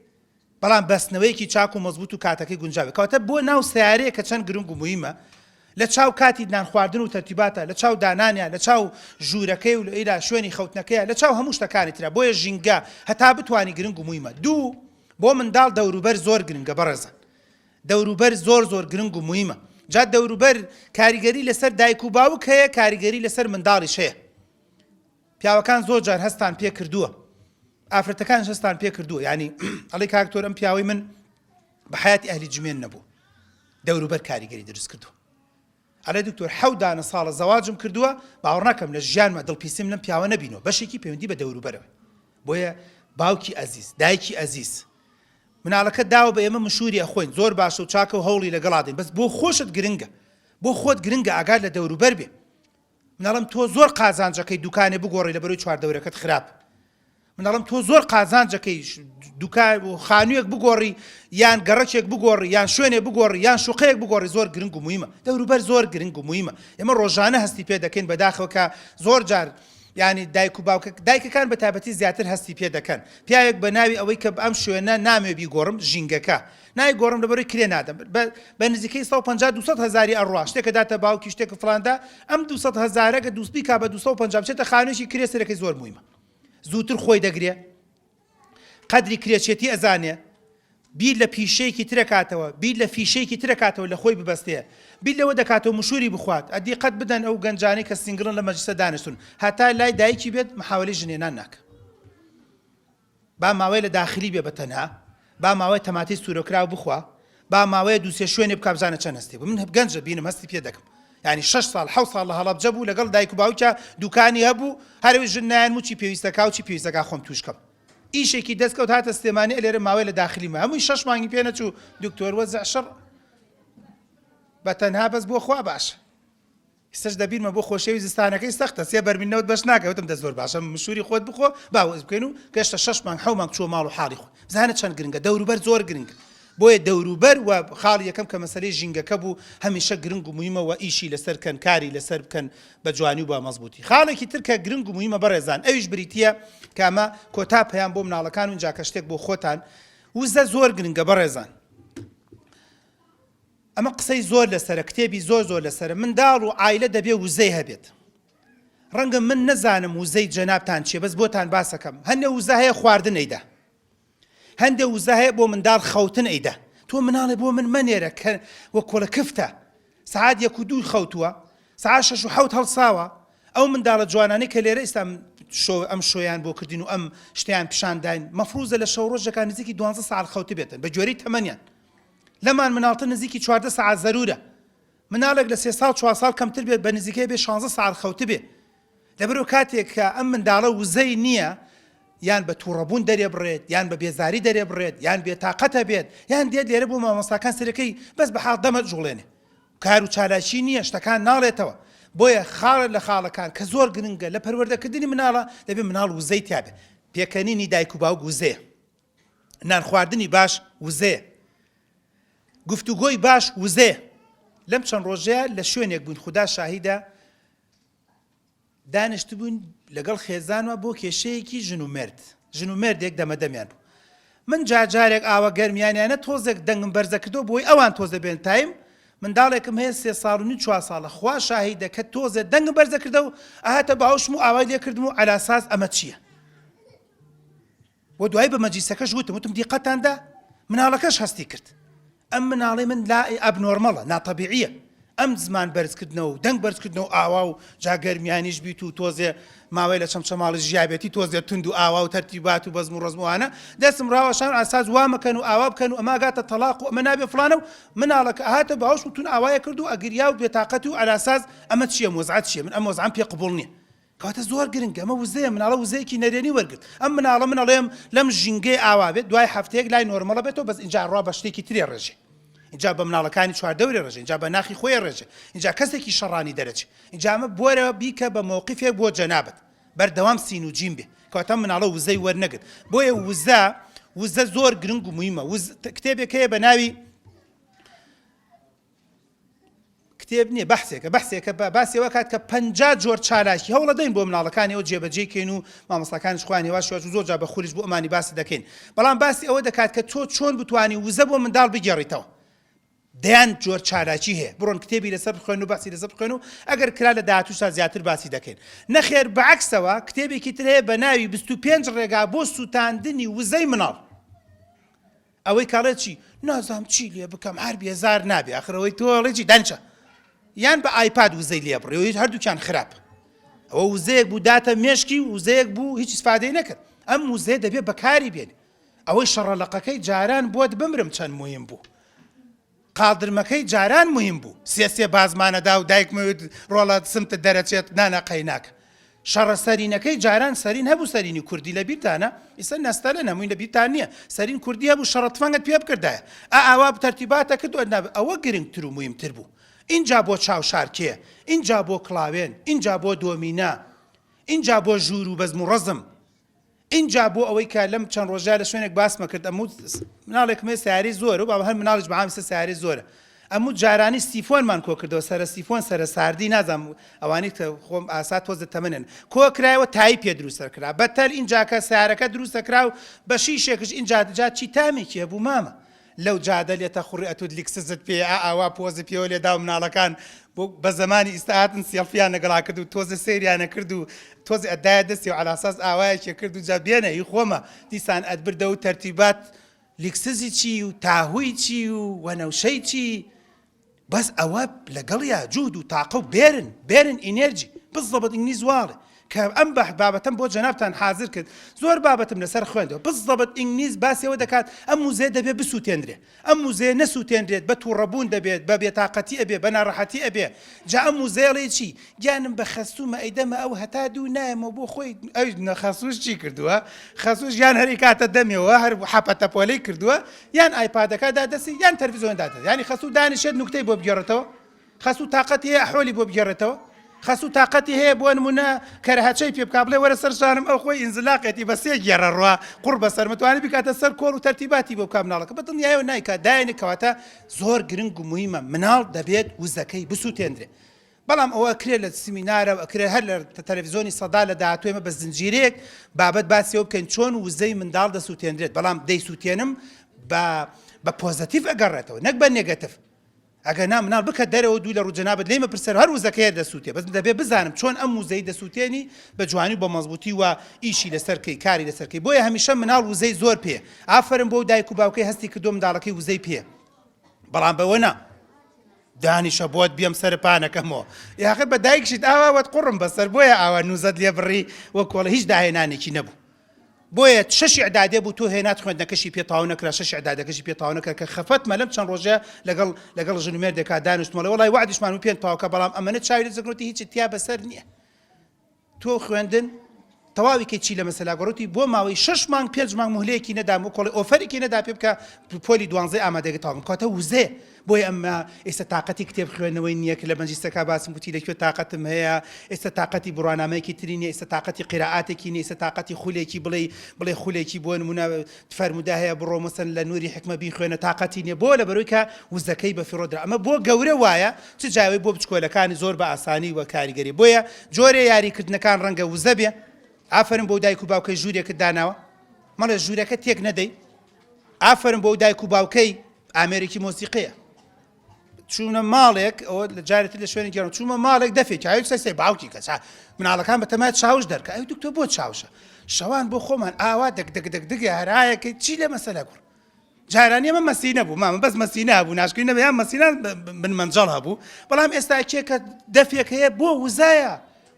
بەڵام بەستنەوەیەکی چاک و مەزبوط و کاتەکەی گونجاوێت کەواتە بۆ ناو سیارەیە کە چەند گرنگ و مویمە لە چاو کاتی نان خواردن و تەرتیباتە لە چاو دانانیا لە چاو ژوورەکەی و لە شوێنی خەوتنەکەیە لە چاو هەموو شتەکانی ترە بۆیە ژینگە هەتا بتانی گرنگ و مویمە دوو بۆ منداڵ دەوروبەر زۆر گرنگە بەڕێزان دەوروبەر زۆر زۆر گرنگ و مویمە جا دەوروبەر کاریگەری لەسەر دایک و باوک هەیە کاریگەری لەسەر منداڵیش هەیە پیاوەکان زۆر جار هەستان پێ کردووە ئافرەتەکانش هەستان پێ کردووە ینی ئەڵێ کاکتۆر ئەم پیاوەی من بە حیاتی ئەهلی جمێن نەبوو دەوروبەر کاریگەری دروست کردووە ئەڵێ دکتۆر حەوت دانە ساڵە زەواجم کردووە باوەڕ ناکەم لە ژیانمە دڵپیسیم لەم پیاوە نەبینەوە بەشێکی پەیوەندی بە دەوروبەرەوە بۆیە باوکی ئەزیز دایکی ئەزیز مناڵەکە داوە بە ئێمە مشوری ئەخۆین زۆر باشە و چاکە و هەوڵی لەگەڵادەین بەس بۆ خۆشت گرنگە بۆ خۆت گرنگە ئاگات لە دەوروبەر بێ مناڵم تۆ زۆر قازانجەکەی دوکانێ بگۆڕی لە بەرەی چواردەورەکەت خراپ من ئەڵێم تۆ زۆر قازانجەکەی دوکان و خانوویەک بگۆڕی یان گەڕەکێک بگۆڕی یان شوێنێ بگۆڕی یان شوقەیەک بگۆڕی زۆر گرنگ و مویمە دەوروبەر زۆر گرنگ و مویمە ئێمە ڕۆژانە هەستی پێ دەکەین بەداخەوە کە زۆر جار ینی دایک و باوکە دایکەکان بە تایبەتی زیاتر هەستی پێ دەکەن پیاوێک بە ناوی ئەوەی کە ئەم شوێنە نامێ بیگۆڕم ژینگەکە نایگۆڕم لەبەرەوەی کرێ نادەم بە نزیکەی 150 200 هەزاری ئەڕوا شتێکە داتە باوکی شتێکە فلاندا ئەم 200 هەزارە کە دووست بیکا بە 250 بچێتە خانوویەکی کرێ سەرەکەی زۆر مویمە زووتر خۆی دەگرێ قەدری کرێچێتی ئەزانێ بیر لە پیشەیەکی ترەکاتەوە بیر لە فیشەیەکی ترەکاتەوە لە خۆی ببەستێ بیر لەوە دەکاتەوە مشوری بخوات ئەدی قەت بدەن ئەو گەنجانەی کە single ن لە مەجلیسە دانیشتون هەتا لای دایکی بێت محاولەی ژنێنان ناکە با ماوەیە لە داخلی بێ بە تەنها با ماوەیە تەماتەی سوورەکراو بخوا با ماوەیە دووسێ شوێنێ بکا بزانە چەند هەستی بوو من گەنجە بینم هەستی پێ دەکەم یعنی شەش ساڵ حەوت ساڵ لە هەڵەبجە بوو لەگەڵ دایک و باوکیا دوکانی هەبوو هەرەوی ژن نایەن و چی پێویستەکا و چی پێویستەکا خۆم توش کەم ئیشێکی دەستکەوت هاتە سلێمانی ئەلێرە ماوەی لە داخلی ما هەمووی شەش مانگی پێ نەچوو دکتۆر وەزع شەڕ بە تەنها بەس بۆ خوا باشە ئیستەش دەبینمە بۆ خۆشەوی زستانەکەی سەختە سێ بەرمیل نەوت بەش ناکە وتم دە زۆر باشە مشوری خۆت بخۆ با وەز بکەین و گەشتە شەش مانگ حەو مانگ چووە ماڵ و حاڵی خۆی بزانە چەند گرنگە دەوروبەر زۆر گرنگە بۆیە دەوروبەر و خاڵی یەکەم کە مەسەلەی ژینگەکە بوو هەمیشە گرنگ و مویمە و ئیشی لەسەر کەن کاری لەسەر بکەن بە جوانی و بە مەزبووتی خاڵێکی تر کە گرنگ و مویمە بەڕێزان ئەویش بریتییە کە ئەمە کۆتا پەیام بۆ مناڵەکان و ئینجا کە شتێک بۆ خۆتان وزە زۆر گرنگە بەڕێزان ئەمە قسەی زۆر لەسەرە کتێبی زۆر زۆر لەسەرە منداڵ و عایلە دەبێ وزەی هەبێت ڕەنگە من نەزانم وزەی جەنابتان چیە بەس بۆتان باسەکەم هەندێ وزە هەیە خواردن ئەیدا هەندێ وزە هەیە بۆ منداڵ خەوتن ئەیدا تۆ مناڵێ بۆ من مەنێرە کە وە کۆڵە کفتە سعات یەک و دوو خەوتووە سعات شەش و حەوت هەڵساوە ئەو منداڵە جوانانەی کە لێرە ئیستا شۆ ئەم شۆیان بۆ کردین و ئەم شتیان پیشانداین مەفروزە لە شەو ڕۆژەکان نزیکی دوانزە ساعت خەوتبێتن بە گوێرەی تەمەنیان لەمان مناڵتر نزیکی 14 سەعات زەرورە مناڵێک لە سێ ساڵ چوار ساڵ کەمتر بێت بە نزیکەی بێ 16 سەعات خەوتبێ لەبەرو کاتێک کە ئەم منداڵە وزەی نییە یان بە تووڕەبوون دەرێبڕێت یان بە بێزاری دەرێبڕێت یان بێتاقەتە بێت یان دێت لێرە بۆ مامۆستاکان سەرەکەی بەس بە حاڵ دەمە جوڵێنێ کار و چالاکی نییە شتەکان ناڵێتەوە بۆیە خاڵە لە خاڵەکان کە زۆر گرنگە لە پەروەردەکردنی مناڵە دەبێت مناڵ وزەی تیابێت پێکەنینی دایک و باوک وزەیە نان خواردنی باش وزەیە گفتوگۆی باش وزەیە لەم چەند ڕۆژەیە لە شوێنێک بووین خودا شاهیدە دانیشتبووین لەگەڵ خێزانوە بۆ کێشەیەکی ژن و مێرد ژن و مێردێک دەمە دەمیان بوو من جارجارێک ئاوە گەرمیانیانە تۆزێک دەنگم بەرزەکردەوە بۆی ئەوان تۆزە بێن تایم منداڵێکم هەیە سێ ساڵ و نیو چوار ساڵە خوا شاهیدە کە تۆزێ دەنگم بەرزەکردەوە ئەهاتە باوشم و ئاوای لێکردم و عەلاساس ئەمە چییە؟ و دوای بە مەجلیسەکەش وتم وتم دیقەتان دا مناڵەکەش هەستی کرد ئەم مناڵەی من لا abnormal ە ناتەبیعیە ئەم زمان بەرزکردنەوە و دەنگ بەرزکردنەوە ئاوا و جا گەرمیانیش بیت و تۆزێ ماوەی لە چەمچەماڵی ژیابێتی تۆزێ توند و ئاوا و تەرتیبات و بەزم و ڕەزم و ئانە دەستم ڕاوەشان ئاساس وا مەکەن و ئاوا بکەن و ئەمە ئەگاتە تەڵاق و ئەمە نابێ فڵانە و مناڵەکە ئەهاتە باوەشم و تون ئاوایە کرد و ئەگریا و بێتاقەتی و ئەلاساس ئەمە چییە ئەم وەزعە چییە من ئەم وەزعەم پێ قبوڵ نییە کەواتە زۆر گرنگە ئەمە وزەیە مناڵە وزەیەکی نەرێنی وەرگرت ئەم مناڵە من ئەڵێم لەم ژینگەی ئاوا بێت دوای هەفتەیەک لای normal ە بێتەوە بەس ئینجا ڕوا بە شتێکی ترێ ڕێژێ ئینجا بە مناڵەکانی چواردەورێ ڕێژێ ئینجا بە ناخی خۆی ڕێژێ ئینجا کەسێکی شەڕانی دەرەچێ ئینجا ئەمە بۆرە بیکە بە مەوقفێک بۆ جەنابت بەردەوام سین و جیم بێ کەواتە مناڵە وزەی وەرنەگرت بۆیە وزە وزە زۆر گرنگ و مویمە وز کتێبێک هەیە بە ناوی کتێب نییە بەحسێکە بەحسێکە باسی ئەوە کات کە 50 جۆر چالاکی هەوڵەدەین بۆ مناڵەکانی ئەو جێبەجێ کەین و مامۆستاکانیش خۆیان هێواش هێواش و زۆر جار بە خولیش بۆ ئەمانی باسی دەکەین بەڵام باسی ئەوە دەکات کە تۆ چۆن بتوانی وزە بۆ منداڵ بگێڕیتەوە دەیان جۆر چالاکی هەیە بڕۆن کتێبی لەسەر بخوێن و باسی لەسەر بخوێن و ئەگەر کرا لە داهاتووشدا زیاتر باسی دەکەین نەخێر بەعەکسەوە کتێبێکی تر هەیە بە ناوی 25 ڕێگا بۆ سووتاندنی وزەی مناڵ ئەوەی کاڵێ چی نازام چی لێ بکەم هەر بێزار نابێ ئاخر ئەوەی تۆ ئەڵێ چی دانیشە یان بە ئایپاد وزەی لێ بڕی هیچ هەردووکیان خراپ ئەوە وزەیەک بوو داتە مێشکی و وزەیەک بوو هیچ ئیسفادەی نەکرد ئەم وزەیە دەبێ بەکاری بێنی ئەوەی شەڕەلەقەکەی جاران بۆت بمرم چەند موهیم بوو قاڵدرمەکەی جاران موهیم بوو سێ سێ بازمانەدا و دایکم وت ڕۆڵە سمتت دەرەچێت نانا قەیناکە شەڕە سەرینەکەی جاران سەرین هەبوو سەرینی کوردی لە بیرتانە ئیسە نەستەلەن هەمووی لە بیرتان نییە سەرین کوردی هەبوو شەڕە تفەنگت پێ بکردایە ئا ئاوا تەرتیباتە کرد و ئەوە گرنگتر و موهیمتر بوو ئینجا بۆ چاوشارکێ ئینجا بۆ کڵاوێن ئینجا بۆ دۆمینە ئینجا بۆ ژوور و بەزم و ڕەزم ئینجا بۆ ئەوەی کە لەم چەند ڕۆژە لە شوێنێک باسمە کرد ئەموت مناڵێکم هەیە سیارەی زۆرە و بابە هەر مناڵیش بەعام ئیستا سیارەی زۆرە ئەموت جارانی سیفۆنمان کۆ کردەوە سەرە سیفۆن سەرە ساردی نازانم ئەوانەی کە خۆم ئاسا تۆزە تەمەنن کۆ کرایەوە تایی پێ دروستە کرا بە تەل ئینجا کە سیارەکە دروستە کرا و بە شیشێکش ئینجا جا چی تامێکی هەبوو مامە لەو جادە لێتە خوڕی ئەتوت لیکسزت پێیە ئا ئاوا پۆزی پێوە لێدا و مناڵەکان بۆ بە زەمانی ئیستا هاتن سێڵفیان لەگەڵا کرد و تۆزێ سەیریانە کرد و تۆزێ ئەدایە دەستی و عەلاساس ئاوایەکی کرد و جا بێنە هی خۆمە دیسان ئەتبردە و تەرتیبات لیکسزی چی و تاهوی چی و وەنەوشەی چی بەس ئەوە لەگەڵیا جوهد و تاقە و بێرن بێرن ئینێرجی بزەبت ئینگلیز واڵێ کە ئەم بابەتەم بۆ جەنابتان حازر کرد زۆر بابەتم لەسەر خوێندەوە بزەبت ئینگلیز باسی ئەوە دەکات ئەم وزەیە دەبێ بسووتێنرێ ئەم وزەیە نەسووتێنرێت بە تووڕەبوون دەبێت بە بێتاقەتی ئەبێ بە ناڕەحەتی ئەبێ جا ئەم وزەیە ئەڵێی چی گیانم بە خەسوومە ئەیدەمە ئەو هەتا دوو نایەمەوە بۆ خۆی ئەویش خەسووش چی کردووە خەسووش یان هەر ئەیکاتە دەمێەوە هەر حەپەتەپۆلەی کردووە یان ئایپادەکە دا دەستی یان تەلفزیۆن دا دەستی یانی خەسوو دانیشێت نوکتەی بۆ بگێڕێتەوە خەسوو تاقەتی هەیە ئەحۆلی بۆ بگێڕێتەوە خەسوو تاقەتی هەیە بۆ نمونە کەرهەچەی پێ بکا بڵێ وەرە سەر شانم ئەو خۆی ئینزلاقێتی بە سێ گێڕە ڕوا قوڕ بەسەر متوانی بکاتە سەر کۆڵ و تەرتیباتی بۆ بکا مناڵەکە بە دڵنیایەوە نایکا دایەنێ کەواتە زۆر گرنگ و موهیمە مناڵ دەبێت وزەکەی بسووتێندرێ بەڵام ئەوە ئەکرێ لە سیمینارە و ئەکرێ هەر لە تەلەفزیۆنی سەدا لە داهاتوو ئێمە بە زنجیرەیەک بابەت باسی ئەوە بکەین چۆن وزەی منداڵ دەسووتێنرێت بەڵام دەیسووتێنم بە بە positive ئەگەڕێتەوە نەک بە negative ئەگەر نا مناڵ بکە دەرەوە دوو لە ڕوو جەنابت لێی مەپرسەر هەر وزەکەیە دەسووتێ بەس دەبێ بزانم چۆن ئەم وزەی دەسووتێنی بە جوانی و بە مەزبووتی و ئیشی لەسەر کەی کاری لەسەر کەی بۆیە هەمیشە مناڵ وزەی زۆر پێ ئافەرم بۆ دایک و باوکەی هەستی کردووە منداڵەکەی وزەی پێ بەڵام بەوە نا دانیشە بۆت بێم سەر پانەکەمەوە یاخر بە دایکشیت ئاوا وەت قوڕم بەسەر بۆیە ئاوا نوزەت لێ بڕی وە کۆڵە هیچ داهێنانێکی نەبوو بۆیە شەش ئیعدادێ بوو تۆ هێنات خوێندنەکەشی پێ تەواو نەکرا شەش ئیعدادەکەشی پێ تەواو نەکرا کە خەفەتمە لەم چەند ڕۆژە لەگەڵ لەگەڵ ژن و مێردێکا دانیشتمەڵێ وەڵای وەعدیشمان بوو پێ تەواو کە بەڵام ئەمەنە چاوی لە زگرۆتی هیچت تیا بەسەر نییە تۆ خوێندن تەواوی کەی چی لە مەسەلا گۆڕوتی بۆ ماوەی شەش مانگ پێنج مانگ موهلەیەکی نەدام و کۆڵی ئۆفەرێکی نەدا پێ بکە پۆلی دوانزەی ئامادەگە تەواو کاتە وزەیە بۆیە ئەمە ئێستا تاقەتی کتێب خوێندنەوەی نییە کە لە مەجلیسەکە باسم گوتی لە کوێ تاقەتم هەیە ئێستا تاقەتی بڕوانامەیەکی تری نییە ئێستا تاقەتی قیرائاتێکی نییە ئێستا تاقەتی خولێکی بڵێ بڵێ خولێکی بۆ نمونە فەرموودە هەیە بڕۆ مەسەن لە نوری حیکمە بیخوێنە تاقەتی نیە بۆ لەبەرەوەی کە وزەکەی بە فیڕۆ درا ئەمە بۆ گەورە وایە چ جاوەی بۆ بچکۆلەکانی زۆر بە ئاسانی و کاریگەری بۆیە جۆرێ یاری کردنەکان ڕەنگە وزە بێ ئافەرم بۆ دایک و باوکەی ژوورێکت داناوە مەڵێ ژوورەکە تێک نەدەی ئافەرم بۆ دایک و باوکەی ئامێرێکی مۆسیقیە. چوونە ماڵێک ئەوە لە جارێتر لە شوێنێکی گەڕم چوومە ماڵێک دەفێکی ئەوی سەر سەر باوکی کەسا مناڵەکان بە تەمای چاوش دەرکە ئەوی دکتۆر بۆ چاوشە شەوان بۆ خۆمان ئاوا دەک دەک دەک دەک هەرایەکەی چی لە مەسەلە کوڕ جاران ئێمە مەسینە بوو مامە بەس مەسینە هەبوو ناشکری نەبێ یان مەسینە بن مەنجەڵ هەبوو بەڵام ئێستا کێکە دەفێک هەیە بۆ وزایە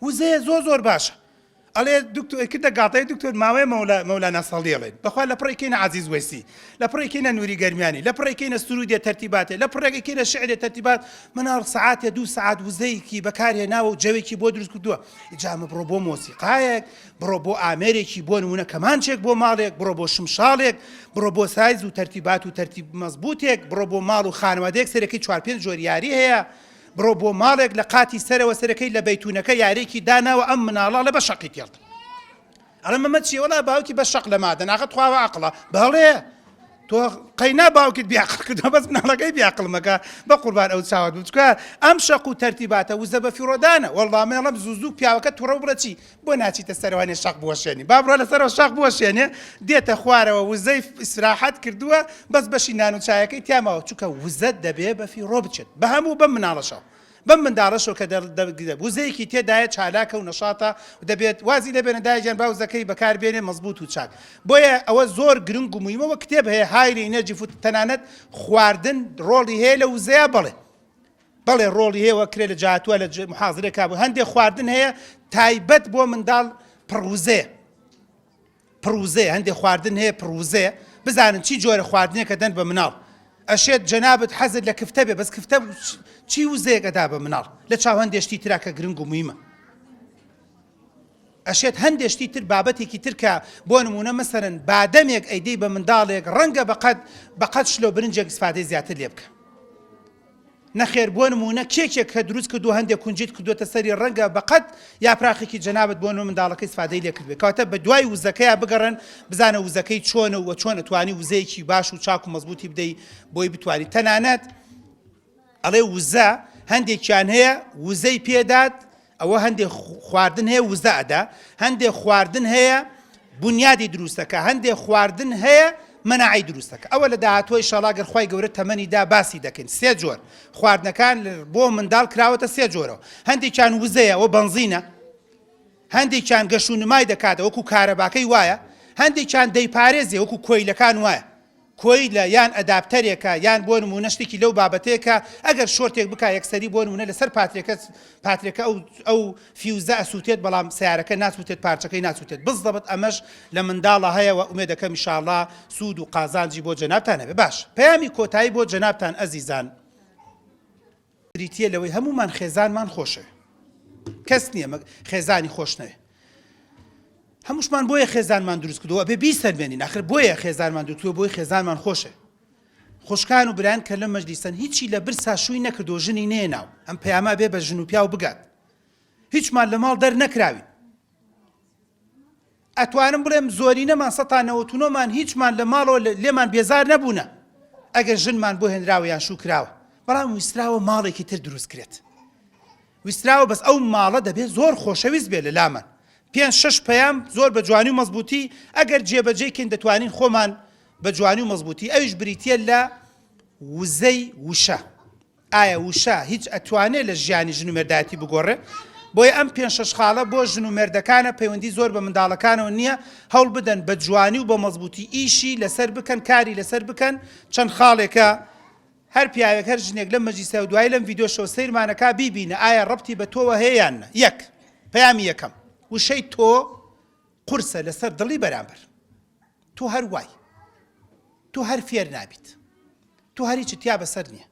وزەیە زۆر زۆر باشە ئەڵێ دکتۆر کردە گاڵتەی دکتۆر ماوەیە مەولا مەولانا سەڵی ئەڵێن بەخوا لە پڕێک کەینە عەزیز وەیسی لە پڕێک کەینە نوری گەرمیانی لە پڕێک کەینە سرودێ تەرتیباتێ لە پڕێک کەینە شعرێ تەرتیبات مناڵ سەعاتێ دوو سەعات وزەیەکی بەکارهێناوە و جەوێکی بۆ دروست کردووە ئینجا ئەمە بڕۆ بۆ مۆسیقایەک بڕۆ بۆ ئامێرێکی بۆ نمونە کەمانچێک بۆ ماڵێک بڕۆ بۆ شمشاڵێک بڕۆ بۆ سایز و تەرتیبات و تەرتیب مەزبوتێک بڕۆ بۆ ماڵ و خانەوادەیەک سەرەکەی چوار پێنج جۆر یاری هەیە بڕۆ بۆ ماڵێک لە قاتی سەرەوە سەرەکەی لە بەیتونەکە یارێکی داناوە ئەم مناڵە ئەڵێ بە شەقی تێڵتم ئەڵێ مەمە چیە وەڵا باوکی بە شەق لە مادەن ئاخە تخواوە عەقڵە بەڵێ تۆ قەینا باوکت بیاقڵ کردووە بەس مناڵەکەی بیاقڵ مەکە بە قوربان ئەو چاوت بوو چکە ئەم شەق و تەرتیباتە وزە بە فیڕۆدانە وەڵڵا مێڵم زوو زوو پیاوەکە توڕە و بڵێ چی بۆ ناچیتە سەرەوانێ شەق بوەشێنی با بڕۆ لەسەرەوە شەق بوەشێنێ دێتە خوارەوە وزەی ئیسراحەت کردووە بەس بەشی نان و چایەکەی تیا ماوە چونکە وزەت دەبێ بە فیڕۆ بچێت بە هەموو بەم مناڵەشەوە بەم منداڵەشەوە کە وزەیەکی تێدایە چالاکە و نەشاتە و دەبێت وازی لێبێنە دایە گیان با وزەکەی بەکار بێنێ مەزبوط و چاک بۆیە ئەوە زۆر گرنگ و مویمە وە کتێب هەیە highly energy food تەنانەت خواردن ڕۆڵی هەیە لە وزەیە بەڵێ بەڵێ ڕۆڵی هەیە وە کرێ لە جاتوە لە محازرێکا بوو هەندێک خواردن هەیە تایبەت بۆ منداڵ پڕوزەیە پڕوزەیە هەندێک خواردن هەیە پڕوزەیە بزانن چی جۆرە خواردنێکە دەن بە مناڵ ئەشێت جەنابت حەزت لە کفتە بێ بەس کفتە چی وزەیەک ئەدا بە مناڵ لە چاو هەندێ شتی ترا کە گرنگ و مویمە ئەشێت هەندێ شتی تر بابەتێکی تر کە بۆ نمونە مەسەرەن بادەمێک ئەیدەی بە منداڵێک ڕەنگە بەقەد بەقەد شلۆ برنجێک ئیسفادەی زیاتر لێ بکە نەخێر بۆ نموونە کێکێک کە دروست کردووە هەندێک کونجیت کردووەتە سەری ڕەنگە بەقەد یاپراخێکی جەنابت بۆ نموونە منداڵەکە ئیسفادەی لێ کردبێت کەواتە بە دوای وزەکەیا بگەڕێن بزانە وزەکەی چۆنە و چۆن ئەتوانی وزەیەکی باش و چاک و مەزبووتی بدەی بۆی بتوانی تەنانەت ئەڵێ وزە هەندێکیان هەیە وزەی پێدات ئەوە هەندێ خواردن هەیە وزە ئەدا، هەندێ خواردن هەیە بونیادی دروستەکە، هەندێ خواردن هەیە مەناعەی دروستەکە. ئەوە لە داهاتووە ئیشاڵا گەر خوای گەورە تەمەنی دا باسی دەکەین. سێ جۆر خواردنەکان بۆ منداڵ کراوەتە سێ جۆرەوە. هەندێکیان وزەیە ئەوە بەنزینە، هەندێکیان گەش و نمای دەکات وەکو کارەباکەی وایە، هەندێکیان دەیپارێزێ وەکو کۆیلەکان وایە. کۆیلە یان ئەداپتەرێکە یان بۆ نموونە شتێکی لەو بابەتەیە کە ئەگەر short ێک بکا یەکسەری بۆ نموونە لەسەر پاترێکە پاترێکە ئەو ئەو فیوزە ئەسووتێت بەڵام سیارەکە ناسووتێت پارچەکەی ناسووتێت بزەبت ئەمەش لە منداڵە هەیە وە ئومێدەکەم ئیشاڵا سوود و قازانجی بۆ جەنابتان هەبێ باش پەیامی کۆتایی بۆ جەنابتان ئەزیزان بریتییە لەوەی هەموومان خێزانمان خۆشەوێ کەس نییە خێزانی خۆش نەوێ هەمووشمان بۆیە خێزانمان دروست کردووە بێ بیسەلمێنین ئاخر بۆیە خێزانمان دروست بۆی خێزانمان خۆشە خوشکان و برایان کە لە مەجلیسەن هیچی لە برسا شووی نەکردو ژنی نێناو ئەم پەیامە بێ بە ژن و پیاو بگات هیچمان لە ماڵ دەرنەکراوین ئەتوانم بڵێم زۆرینەمان سەتا 99 مان هیچمان لە ماڵەوە لێمان بێزار نەبوونە ئەگەر ژنمان بۆ هێنراوە یان شوو کراوە بەڵام ویستراوە ماڵێکی تر دروست کرێت ویستراوە بەس ئەو ماڵە دەبێت زۆر خۆشەویست بێت لە لامان پێنج شەش پەیام زۆر بە جوانی و مەزبووتی ئەگەر جێبەجێی کەین دەتوانین خۆمان بە جوانی و مەزبووتی ئەویش بریتییە لە وزەی وشە ئایا وشە هیچ ئەتوانێ لە ژیانی ژن و مێردایەتی بگۆڕێ؟ بۆیە ئەم پێنج شەش خاڵە بۆ ژن و مێردەکانە پەیوەندی زۆر بە منداڵەکانەوە نییە، هەوڵ بدەن بە جوانی و بە مەزبووتی ئیشی لەسەر بکەن کاری لەسەر بکەن، چەند خاڵێکە هەر پیاوێک هەر ژنێک لەم مەجلیسە و دوایی لەم ڤیدیۆشەوە سەیرمانەکا بیبینە ئایا ڕەبتی بە تۆوە هەیە یان نە؟ یەک، پەیامی یەکەم، وشەی تۆ قورسە لەسەر دڵی بەرامبەر. تۆ هەر وای. تۆ هەر فێر نابیت. تۆ هەر هیچت تیا بەسەر نییە.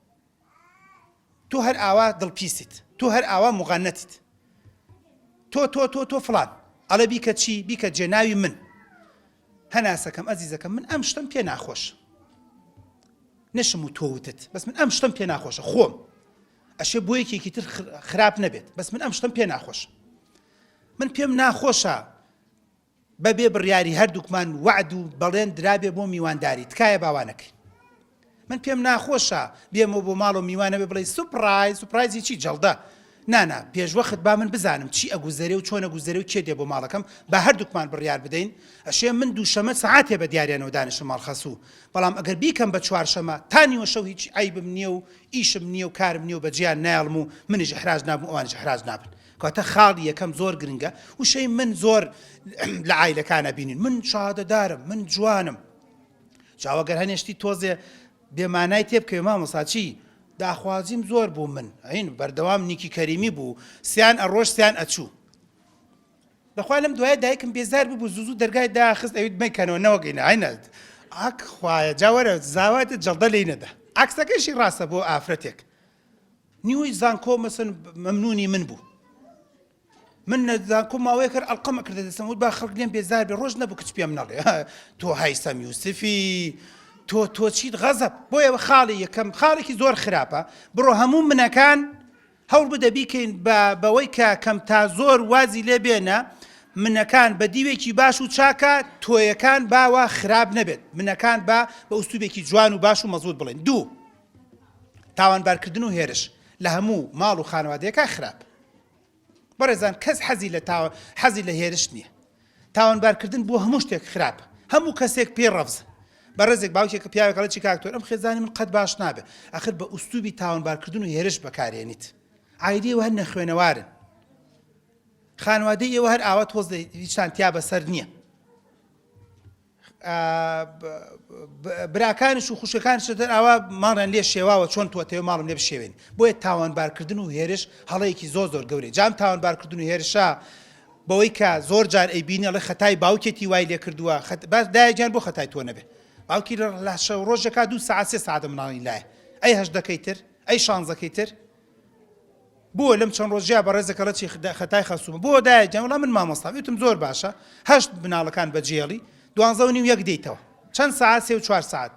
تۆ هەر ئاوا دڵپیسیت. تۆ هەر ئاوا موغەنەتیت. تۆ تۆ تۆ تۆ فڵان. ئەڵێ بیکە چی؟ بیکە جێناوی من. هەناسەکەم ئەزیزەکەم من ئەم شتەم پێ ناخۆشە. نەشم و تۆ وتت بەس من ئەم شتەم پێ ناخۆشە خۆم. ئەشێ بۆ یەکێکی تر خراپ نەبێت بەس من ئەم شتەم پێ ناخۆشە. من پێم ناخۆشە بە بێ بڕیاری هەردووکمان وەعد و بەڵێن درابێ بۆ میوانداری تکایە با وا نەکەین من پێم ناخۆشە بێمەوە بۆ ماڵ و میوان هەبێ بڵێ surprise surprise ی چی جەڵدە. نا نا پێشوەخت با من بزانم چی ئەگوزەرێ و چۆن ئەگوزەرێ و کێ دێ بۆ ماڵەکەم با هەردووکمان بڕیار بدەین ئەشێ من دووشەمە سەعاتێ بە دیاریانەوە دانیشم ماڵ خەسوو بەڵام ئەگەر بیکەم بە چوارشەمە تا نیوەشەو هیچ عەیبم نییە و ئیشم نییە و کارم نییە و بەجێیان نایەڵم و منیش ئیحراج نابم و ئەوانیش ئیحراج نابن کەواتە خاڵی یەکەم زۆر گرنگە وشەی من زۆر لە عایلەکانە بینین من شادەدارم من جوانم چاوە گەر هەنێ شتی تۆزێ بێ مانای تێ بکەوێ مامۆستا چی داخوازیم زۆر بوو من ئەین بەردەوام نیکی کەریمی بوو سیان ئەڕۆژ سیان ئەچوو بەخوا لەم دوایە دایکم بێزار ببوو زوو زوو دەرگای داخست ئەویت مەیکەنەوە نەوەگەینە عینە ئاک خوایە جاوەرە زاواتە جەڵدە لێی نەدا عەکسەکەشی ڕاستە بۆ ئافرەتێک نیوەی زانکۆ مەسن مەمنونی من بوو من لە زانکۆ ماوەیەک هەر ئەڵقەم ئەکردە دەستم وت با خەڵک لێم بێزار بێ ڕۆژ نەبوو کچ پێم نەڵێ تۆ هەیسەم یوسفی تۆ تۆ چیت غەزەب بۆیە خاڵی یەکەم خاڵێکی زۆر خراپە بڕۆ هەموو منەکان هەوڵ بدە بیکەین بە بەوەی کە کەم تا زۆر وازی لێ بێنە منەکان بە دیوێکی باش و چاکە تۆیەکان باوا خراپ نەبێت منەکان با بە ئوسلوبێکی جوان و باش و مەزبوط بڵێن دوو تاوانبارکردن و هێرش لە هەموو ماڵ و خانەوادەیەکە خراپ بەڕێزان کەس حەزی لە تاوە حەزی لە هێرش نییە. تاوانبارکردن بۆ هەموو شتێک خراپە. هەموو کەسێک پێی ڕەفزە. بەڕێزێک باوکێک کە پیاوێک ئەڵێ چی کاک تۆر ئەم خێزانی من قەت باش نابێ. ئاخر بە ئوسلوبی تاوانبارکردن و هێرش بەکارێنیت. عایلەی ئێوە هەر نەخوێنەوارن. خانوادەی ئێوە هەر ئاوا تۆزێ هیچتان تیا بەسەر نییە. براکانیش و خوشکەکانیش دەر ئاوا ماڵیان لێ شێواوە چۆن تۆ ئەتەوێ ماڵم لێ بشێوێنی بۆیە تاوانبارکردن و هێرش هەڵەیەکی زۆر زۆر گەورەیە جام تاوانبارکردن و هێرشە بەوەی کە زۆر جار ئەیبینی ئەڵێ خەتای باوکێتی وای لێ کردووە خەت باش دایە گیان بۆ خەتای تۆ نەبێ باوکی لە شەو ڕۆژێکا دوو سەعات سێ سەعاتە مناڵی لایە ئەی هەژدەکەی تر ئەی شانزەکەی تر بۆ لەم چەند ڕۆژەیا بەڕێزەک ئەڵێ چی خەتای خەسوومە بۆ دایە گیان وەڵا من مامۆستام وتم زۆر باشە هەشت مناڵەکان بەجێڵی دوانزە و نیو یەک دێیتەوە چەند سەعات سێ و چوار سەعات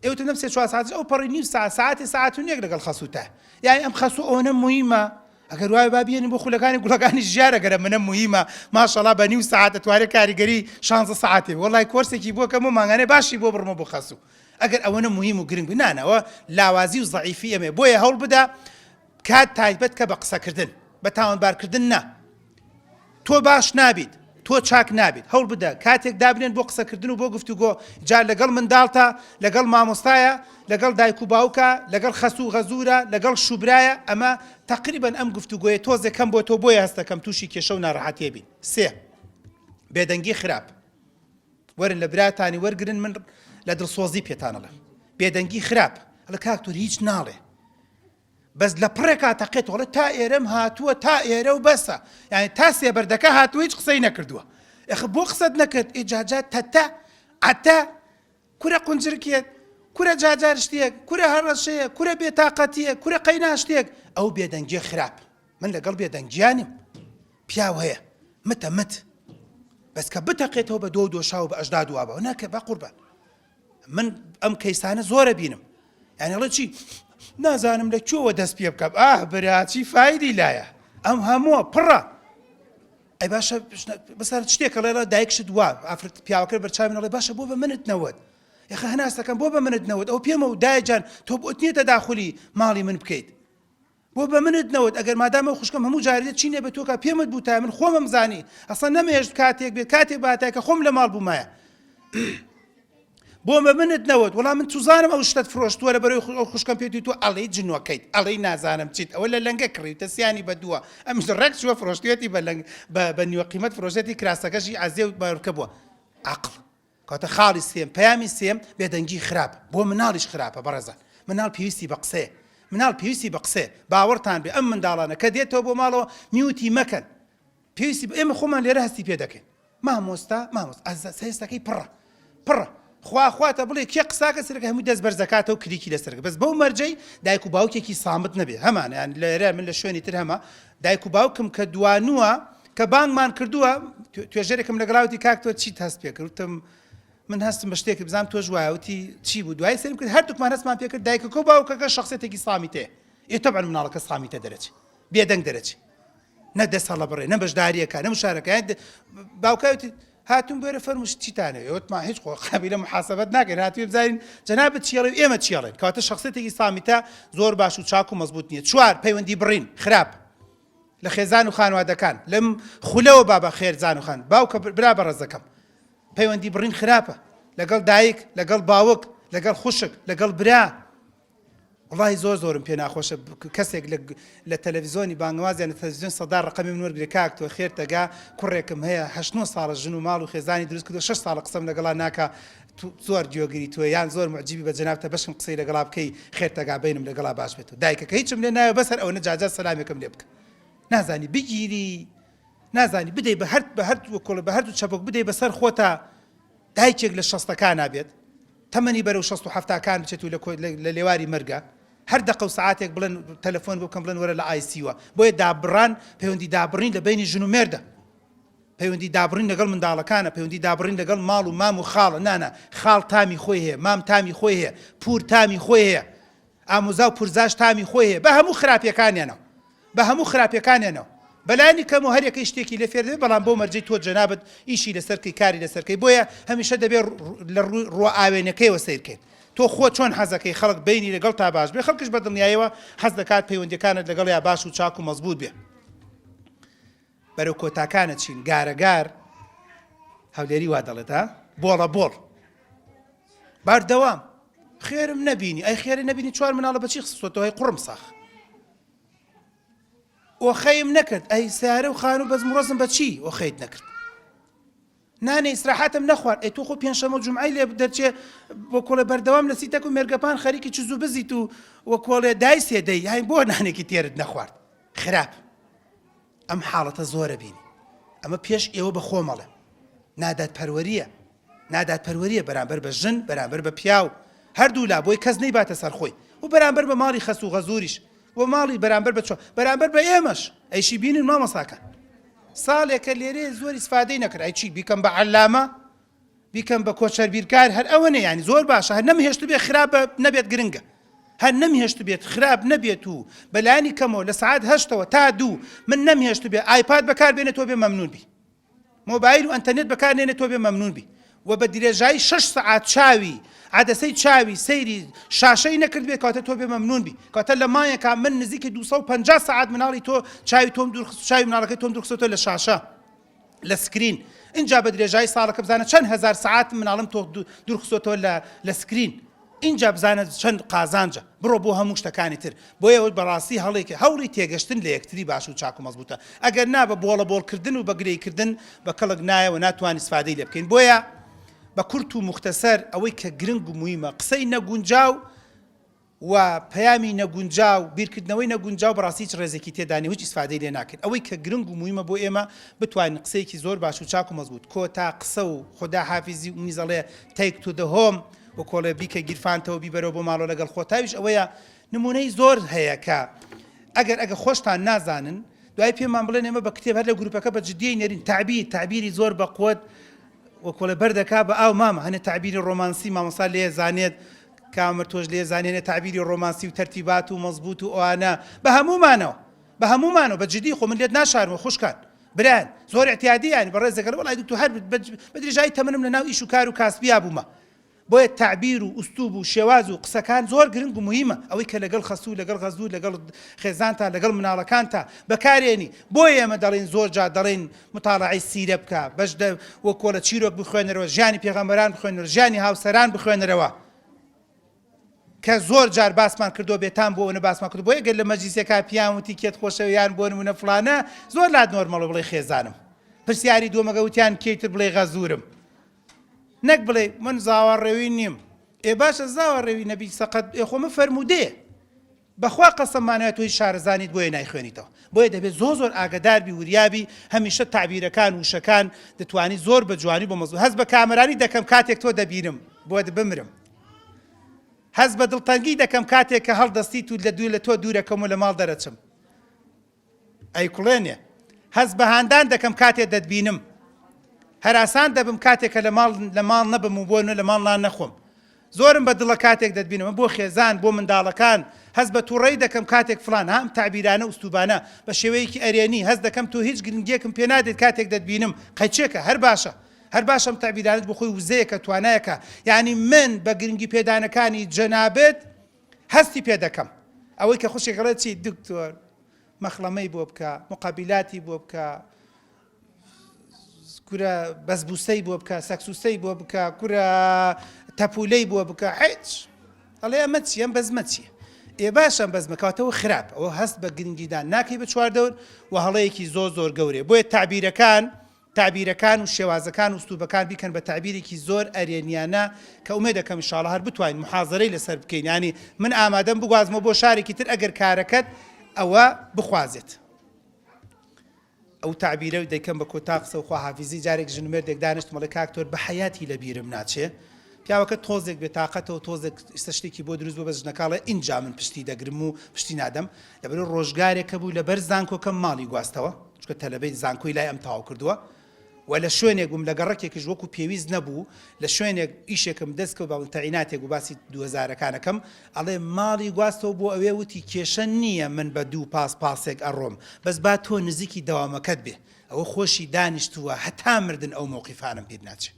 ئێ وتم لەم سێ چوار سەعاتیش ئەو پەڕی نیو سەعات سەعاتێ سەعات و نیوێک لەگەڵ خەسووتە یانی ئەم خەسوو ئەوەنە موهیمە ئەگەر وایە با بیێنین بۆ خولەکانی گوڵەکانی ژیار ئەگەر ئەمەنە موهیمە ماشەڵا بە نیو سەعات ئەتوانێت کاریگەری شانزە سەعاتێ وەڵای کۆرسێکی بۆ کەم و مانگانەی باشی بۆ بڕمە بۆ خەسوو ئەگەر ئەوەنە موهیم و گرنگ بێ نا نا ئەوە لاوازی و زەعیفی ئێمەیە بۆیە هەوڵ بدە کات تایبەت کە بە قسەکردن، بە تاوانبارکردن نا. تۆ باش نابیت، تۆ چاک نابیت. هەوڵ بدە کاتێک دابنێن بۆ قسەکردن و بۆ گفتوگۆ، جا لەگەڵ منداڵتە، لەگەڵ مامۆستایە، لەگەڵ دایک و باوکە، لەگەڵ خەسوو و غەزوورە، لەگەڵ شووبرایە، ئەمە تەقریبەن ئەم گفتوگۆیە تۆزێک کەم بۆتەوە بۆیە هەست دەکەم تووشی کێشە و ناڕەحەتیە بین. سێ. بێدەنگی خراپ. وەرن لە براتانی وەرگرن من لە دڵسۆزی پێتان ئەڵێم. بێدەنگی خراپ. ئەڵێ کاک تۆر هیچ ناڵێ. بەس لە پڕێکا تەقێتەوە ئەڵێ تا ئێرەم هاتووە تا ئێرە و بەسە یعنی تا سێبەردەکە هاتووە هیچ قسەی نەکردووە ئەخ بۆ قسەت نەکرد ئێ جاجا تەتە عەتە کورە قونجرکێک کورە جاجار شتێک کورە هەڕەشەیە کورە بێتاقەتیە کورە قەینا شتێک ئەو بێدەنگیە خراپ من لەگەڵ بێدەنگیانیم پیاو هەیە متە مت بەس کە بتەقێتەوە بە دۆ و دۆشاو بە ئەژداد و ئابەوە ناکە بە قوربان من ئەم کەیسانە زۆرە بینم یعنی ئەڵێ چی نازانم لە کوێوە دەست پێ بکەم ئاه برا چی فایدی لایە ئەم هەمووە پڕە ئەی باشە بەسەر شتێک ئەڵێ دایکشت وا ئافرەت پیاوەکە بەرچاوی ئەڵێ باشە بۆ بە منت نەوت یخە هەناسەکەم بۆ بە منت نەوت ئەو پێمە و دایجان تۆ بۆت نییە تەداخلی ماڵی من بکەیت بۆ بە منت نەوت ئەگەر مادام ئەو خوشکەم هەموو جارێ دێت چینێ بە تۆکا پێمت بوتایە من خۆمم زانی ئەسڵەن نەمهێشت کاتێک بێت کاتێک باتایە کە خۆم لە ماڵ بوومایە بۆ بە منت نەوت وەڵام من چوزانم ئەو شتت فرۆشتووە لە بەرەوەی ئەو خوشکەم پێ تۆ ئەڵێی جنۆکەیت ئەڵێی نازانم چیت ئەوە لە لەنگە کڕیوتە سیانی بە دووە ئەمیش ڕێک چووە فرۆشتویەتی بە لەنگ بە نیوە قیمەت فرۆشێتی کراسەکەشی عەزێ و بارکە بووە عەقڵ کەواتە خاڵی سێیەم، پەیامی سێیەم، بێدەنگی خراپە، بۆ مناڵیش خراپە بەڕێزان، مناڵ پێویستی بە قسەیە، مناڵ پێویستی بە قسەیە، باوەڕتان بێ ئەم منداڵانە کە دێتەوە بۆ ماڵەوە mute ی مەکەن، پێویستی بە ئێمە خۆمان لێرە هەستی پێ دەکەین، مامۆستا مامۆستا ئەزا سەیستەکەی پڕە پڕە خوا خواتە بڵێ کێ قساکە سەرەکە هەموو دەست بەرزەکاتەوە کلیکی لەسەر بەس بەو مەرجەی دایک و باوکێکی سامت نەبێ هەمان یان لێرە من لە شوێنی تر هەمە دایک و باوکم کە دوانووە کە بانگمان کردووە توێژەرێکم لەگەڵا وتی کاک تۆ چیت هەست پێ کرد وتم من هەستم بە شتێک بزانم تۆش وایە وتی چی بوو دوای سەیرم کرد هەردووکمان هەستمان پێ کرد دایکەکە و باوکەکە شخصێتێکی سامیتەیە ئێ تەبعەن مناڵەکە سامیتە دەرەچێ بێدەنگ دەرەچێ نە دەست هەڵەبڕێ نە بەشداریەکە نە مشارەکە باوکایوتی هاتوون بۆێرە فەرموو چیتانەوێ وتمان هیچ خۆ قابیلە محاسبەت ناکەین هاتووی بزانین جەنابت چیڵێ و ئێمە چیڵێن کەواتە شخصێتێکی سامیتە زۆر باش و چاک و مەزبوط نییە چوار پەیوەندی بڕین خراپ. لە خێزان و خانوادەکان لەم خولەوە با بە خێرزان و خان باوکە برا بەڕێزەکەم پەیوەندی بڕین خراپە لەگەڵ دایک لەگەڵ باوک لەگەڵ خوشک لەگەڵ برا وڵی زۆر زۆرم پێ ناخۆشە کەسێک لە تەلەڤزیۆنی بانگوازیان لە تەلەڤزیۆن سەدا ڕقەمی من وەرگێ کاک تۆ خێر تەگا کوڕێکم هەیە هەشت نۆ ساڵە ژن و ماڵ و خێزانی دروست کردو شەش ساڵە قسەم لەگەڵا ناکا زۆر گوێگری تۆ یان زۆر معجیبی بە جەنابتە بەشکم قسەی لەگەڵا بکەی خێر تەگا بینم لەگەڵا باش بێت و دایکەکە هیچم لێ نایە بەس هەر ئەوەنە جاجا سەلامێکم لێ بکە نازانی بگیری نازانی بدەی بە هەر بە هەر وەکۆڵە بە هەردوو چەپۆک بدەی بەسەر خۆتا دایکێک لە شەستەکانا بێت تەمەنی بەرەو شەست و حەفتاکان بچێت و لە لێواری مەرگە هەر دەقە و سەعاتێک بڵێن تەلەفۆن بۆ بکەن بڵێن وەرە لە ICU ە بۆیە دابڕان پەیوەندی دابڕین لە بینی ژن و مێردە پەیوەندی دابڕین لەگەڵ منداڵەکانە پەیوەندی دابڕین لەگەڵ ماڵ و مام و خاڵە نانا خاڵ تامی خۆی هەیە مام تامی خۆی هەیە پور تامی خۆی هەیە ئامۆزا و پورزاش تامی خۆی هەیە بە هەموو خراپیەکانیانەوە بە هەموو خراپیەکانیانەوە بەلایەنی کەمەوە هەریەکەی شتێکی لێ فێر دەبێت بەڵام بەو مەرجەی تۆ جەنابت ئیشی لەسەر کەی کاری لەسەر کەی بۆیە هەمیشە دەبێت لە ڕووە ئاوێنەکەیەوە سەیر کەین تۆ خۆت چۆن حەزەکەی خەڵک بینی لەگەڵ تا باش بێ خەڵکش بە دڵنیایەوە حەز دەکات پەیوەندیەکانت لەگەڵیا باش و چاک و مەزبوط بێ بەرەو کۆتاکانە چین گارەگار هەولێری وا دەڵێت ها بۆڵە بۆڵ بەردەوام خێرم نەبینی ئەی خێرە نەبینی چوار مناڵە بەچی خستۆتەوە هەی قوڕم ساخ ئۆخەیم نەکرد ئەی سیارە و خانوو بەزم ڕۆزم بەچی ئۆخەیت نەکرد نانێ ئیسراحەتم نەخوارد ئەی تۆ خۆ پێنجشەمە و جومعەی لێ دەرچێ بۆ کۆڵێ بەردەوام لە سیتەک و مێرگەپان خەریکی چز و بزیت و وە کۆڵێ دایسێ دەی یانی بۆ نانێکی تێرت نەخوارد خراپ ئەم حاڵەتە زۆرە بینی ئەمە پێش ئێوە بە خۆمەڵێ نادادپەروەریە نادادپەروەریە بەرامبەر بە ژن بەرامبەر بە پیاو هەردوو لا بۆی کەس نەیباتە سەر خۆی و بەرامبەر بە ماڵی خەس و غەزوریش و ماڵی بەرامبەر بە چۆ بەرامبەر بە ئێمەش ئەیشی بینن مامۆساکان ساڵێکە لێرەیە زۆر ئیسفادەی نەکرد ئەی چی بیکەم بە عەلامە بیکەم بە کۆچەر بیرکار هەر ئەوە نە یانی زۆر باشە هەر نەمهێشت بێ خراپ نەبێت گرنگە هەر نەمهێشت بێت خراپ نەبێت و بەلایانی کەمەوە لە سعات هەشتەوە تا دوو من نەمهێشت بێ iPad بەکار بێنێت تۆ بێ مەمنون بی مۆبایل و ئەنتەرنێت بەکار نێنێت تۆ بێ مەمنون بی و بە درێژایی شەش سەعات چاوی عەدەسەی چاوی سەیری شاشەی نەکردبێت کەواتە تۆ بێ مەمنون بی کەواتە لە مانگێکا من نزیکی 250 سەعات مناڵی تۆ چاوی تۆم دوورخست چاوی مناڵەکەی تۆم دوورخستۆتەوە لە شاشە لە screen ئینجا بە درێژایی ساڵەکە بزانە چەند هەزار سەعات مناڵم تۆ دوورخستۆتەوە لە لە screen ئینجا بزانە چەند قازانجە بڕۆ بۆ هەموو شتەکانی تر بۆیە بەڕاستی هەڵێکی هەوڵی تێگەشتن لە یەکتری باش و چاک و مەزبوتە ئەگەر نا بە بۆڵە بۆڵ کردن و بە گرێی کردن بە کەڵک نایە و ناتوانین ئیسفادەی لێ بکەین بۆیە بە کورت و موختەسەر ئەوەی کە گرنگ و مویمە قسەی نەگونجاو و پەیامی نەگونجاو، بیرکردنەوەی نەگونجاو بەڕاستی هیچ ڕێزێکی تێدا نیە و هیچ ئیسفادەی لێ ناکەین. ئەوەی کە گرنگ و مویمە بۆ ئێمە بتوانین قسەیەکی زۆر باش و چاک و مەزبوت، کۆتا قسە و خودا حافیزی و منیش ئەڵێ take to the home وەکۆڵێ بیکە گیرفانتەوە بیبەرەوە بۆ ماڵەوە لەگەڵ خۆت ئەویش ئەوەیە نمونەی زۆر هەیە کە ئەگەر ئەگە خۆشتان نازانن دوای پێمان بڵێن ئێمە بە کتێب هەر لە گروپەکە بە جدیی نەرین تەعبیر تەعبیری زۆر بە قوت وەکۆڵێ بەردەکا بە ئاو مامە هەنێ تەعبیری ڕۆمانسی مامۆستا لێ زانێت کامر تۆش لێ زانێنێ تەعبیری ڕۆمانسی و تەرتیبات و مەزبوت و ئەوانە بە هەموومانەوە بە هەموومانەوە بە جدی خۆ من لێت ناشارمەوە خوشکان برایان زۆر اعتیادی یانی بەڕێزەکە وەڵای دکتۆر هەر بە درێژایی تەمەنم لە ناو ئیش و کار و کاسبیا بوومە بۆیە تەعبیر و ئوسلوب و شێواز و قسەکان زۆر گرنگ و موهیمە ئەوەی کە لەگەڵ خەسوو لەگەڵ غەزوو لەگەڵ خێزانتا لەگەڵ مناڵەکانتا بەکارێنی بۆیە ئێمە دەڵێین زۆر جار دەڵێین متاڵەعەی سیرە بکە بەش دە وەکۆڵە چیرۆک بخوێنەرەوە ژیانی پێغەمبەران بخوێنەرەوە ژیانی هاوسەران بخوێنەرەوە کە زۆر جار باسمان کردو بێتام بۆ ئەوە باسمان کردو بۆیە گەر لە مەجلیسێکا پیان وتی کێت خۆشەوێ یان بۆ نمونە فڵانە زۆر لات نۆرمەڵە بڵێ خێزانم پرسیاری دووەمەگە وتیان کێی تر بڵێ غەزورم نەک بڵێ من زاوا ڕێوی نیم ئێ باشە زاوا ڕێوی نەبی سەقەت ئێ خۆ من فەرموودەیە بەخوا قەسەم مانای تۆ هیچ شارەزا نیت بۆیە نایخوێنیتەوە بۆیە دەبێت زۆر زۆر ئاگەدار بی وریا بی هەمیشە تەعبیرەکان وشەکان دەتوانی زۆر بە جوانی بۆ مەزبوط هەست بە کامەرانی دەکەم کاتێک تۆ دەبینم بۆت بمرم هەست بە دڵتەنگی دەکەم کاتێک کە هەڵدەستیت و لە دوو لە تۆ دوورەکەم و لە ماڵ دەرەچم ئەیکوڵێنێ. هەست بە هاندان دەکەم کاتێ دەتبینم. هەراسان دەبم کاتێ کە لە ماڵ لە ماڵ نەبم و بۆ لە ماڵ نان نەخۆم. زۆرم بە دڵە کاتێک دەتبینم. بۆ خێزان، بۆ منداڵەکان. هەست بە توڕەیی دەکەم کاتێک فڵان. ها ئەم تەعبیرانە ئوسلوبانە بە شێوەیەکی ئەرێنی. هەست دەکەم تۆ هیچ گرنگییەکم پێ نادەیت کاتێک دەتبینم. قەیچێکە. هەر باشە. هەر باشە ئەم تەعبیرانەت بۆ خۆی وزەیەکە، توانایەکە. یانی من بە گرنگی پێدانەکانی جەنابت هەستی پێ دەکەم. ئەوەی کە خوشکێک ئەڵێ چی دکتۆر. مەخڵەمەی بۆ بکە، مقابیلاتی بۆ بکە، کورە بەسبوسەی بۆ بکە، سەکسوسەی بۆ بکە، کورە تەپولەی بۆ بکە، هیچ. ئەڵێ ئەمە چیە ئەم بەزمە چیە؟ ئێ باشە ئەم بەزمە کەواتە ئەوە خراپ ئەوە هەست بە گرنگیدان ناکەی بە چواردەور و هەڵەیەکی زۆر زۆر گەورەیە بۆیە تەعبیرەکان تەعبیرەکان و شێوازەکان و ئسلوبەکان بیکەن بە تەعبیرێکی زۆر ئەرێنیانە کە ئومێد دەکەم ان شاءاللە هەر بتوانین محازەرەی لەسەر بکەین یانی من ئامادەم بگوازمەوە بۆ شارێکی تر ئەگەر کارەکەت ئەوە بخوازێت. ئەو تەعبیرە دەیکەم بە کۆتا قسە و خواحافیزی جارێک ژن و مێردێک دانیشتم ئەڵێ کاک تۆر بە حەیاتی لە بیرم ناچێ پیاوەکە تۆزێک بێ تاقەتەوە تۆزێک ئیستا شتێکی بۆ دروست بوو بەس ژنەکە ئەڵێ ئینجا من پشتی دەگرم و پشتی نادەم لەبەرو ڕۆژگارێک هەبوو لەبەر زانکۆکەم ماڵی گواستەوە چونکە تەلەبەی زانکۆی لای ئەم تەواو کردووە و لە شوێنێک بووم لە گەڕەکێکیش وەکو پێویست نەبوو لە شوێنێک ئیشێکم دەست کەوت باڵێن تەعیناتێک بوو باسی دووهەزارەکانەکەم ئەڵێ ماڵی گواستەوە بۆ ئەوێ وتی کێشە نییە من بە دوو پاس پاسێک ئەڕۆم بەس با تۆ نزیکی دەوامەکەت بێ ئەوە خۆشی دانیشتووە هەتا مردن ئەو مەوقیفانەم پیر ناچێ.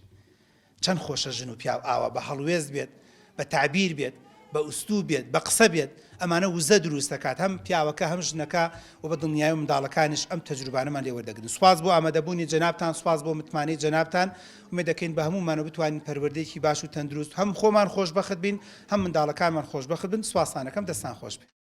چەند خۆشە ژن و پیاو ئاوا بە هەڵوێست بێت، بە تەعبیر بێت، بە ئوسلوب بێت، بە قسە بێت، ئەمانە وزە دروست دەکات هەم پیاوەکە هەم ژنەکە و بە دڵنیایەوە منداڵەکانیش ئەم تەجروبانەمان لێ وەردەگرن. سوپاس بۆ ئامادەبوونی جەنابتان، سوپاس بۆ متمانەی جەنابتان، ئومێد دەکەین بە هەموومانەوە بتوانین پەروەردەیەکی باش و تەندروست هەم خۆمان خۆشبەخت بین هەم منداڵەکانمان خۆشبەخت بن، سوپاستان ئەکەم دەستان خۆش بێت.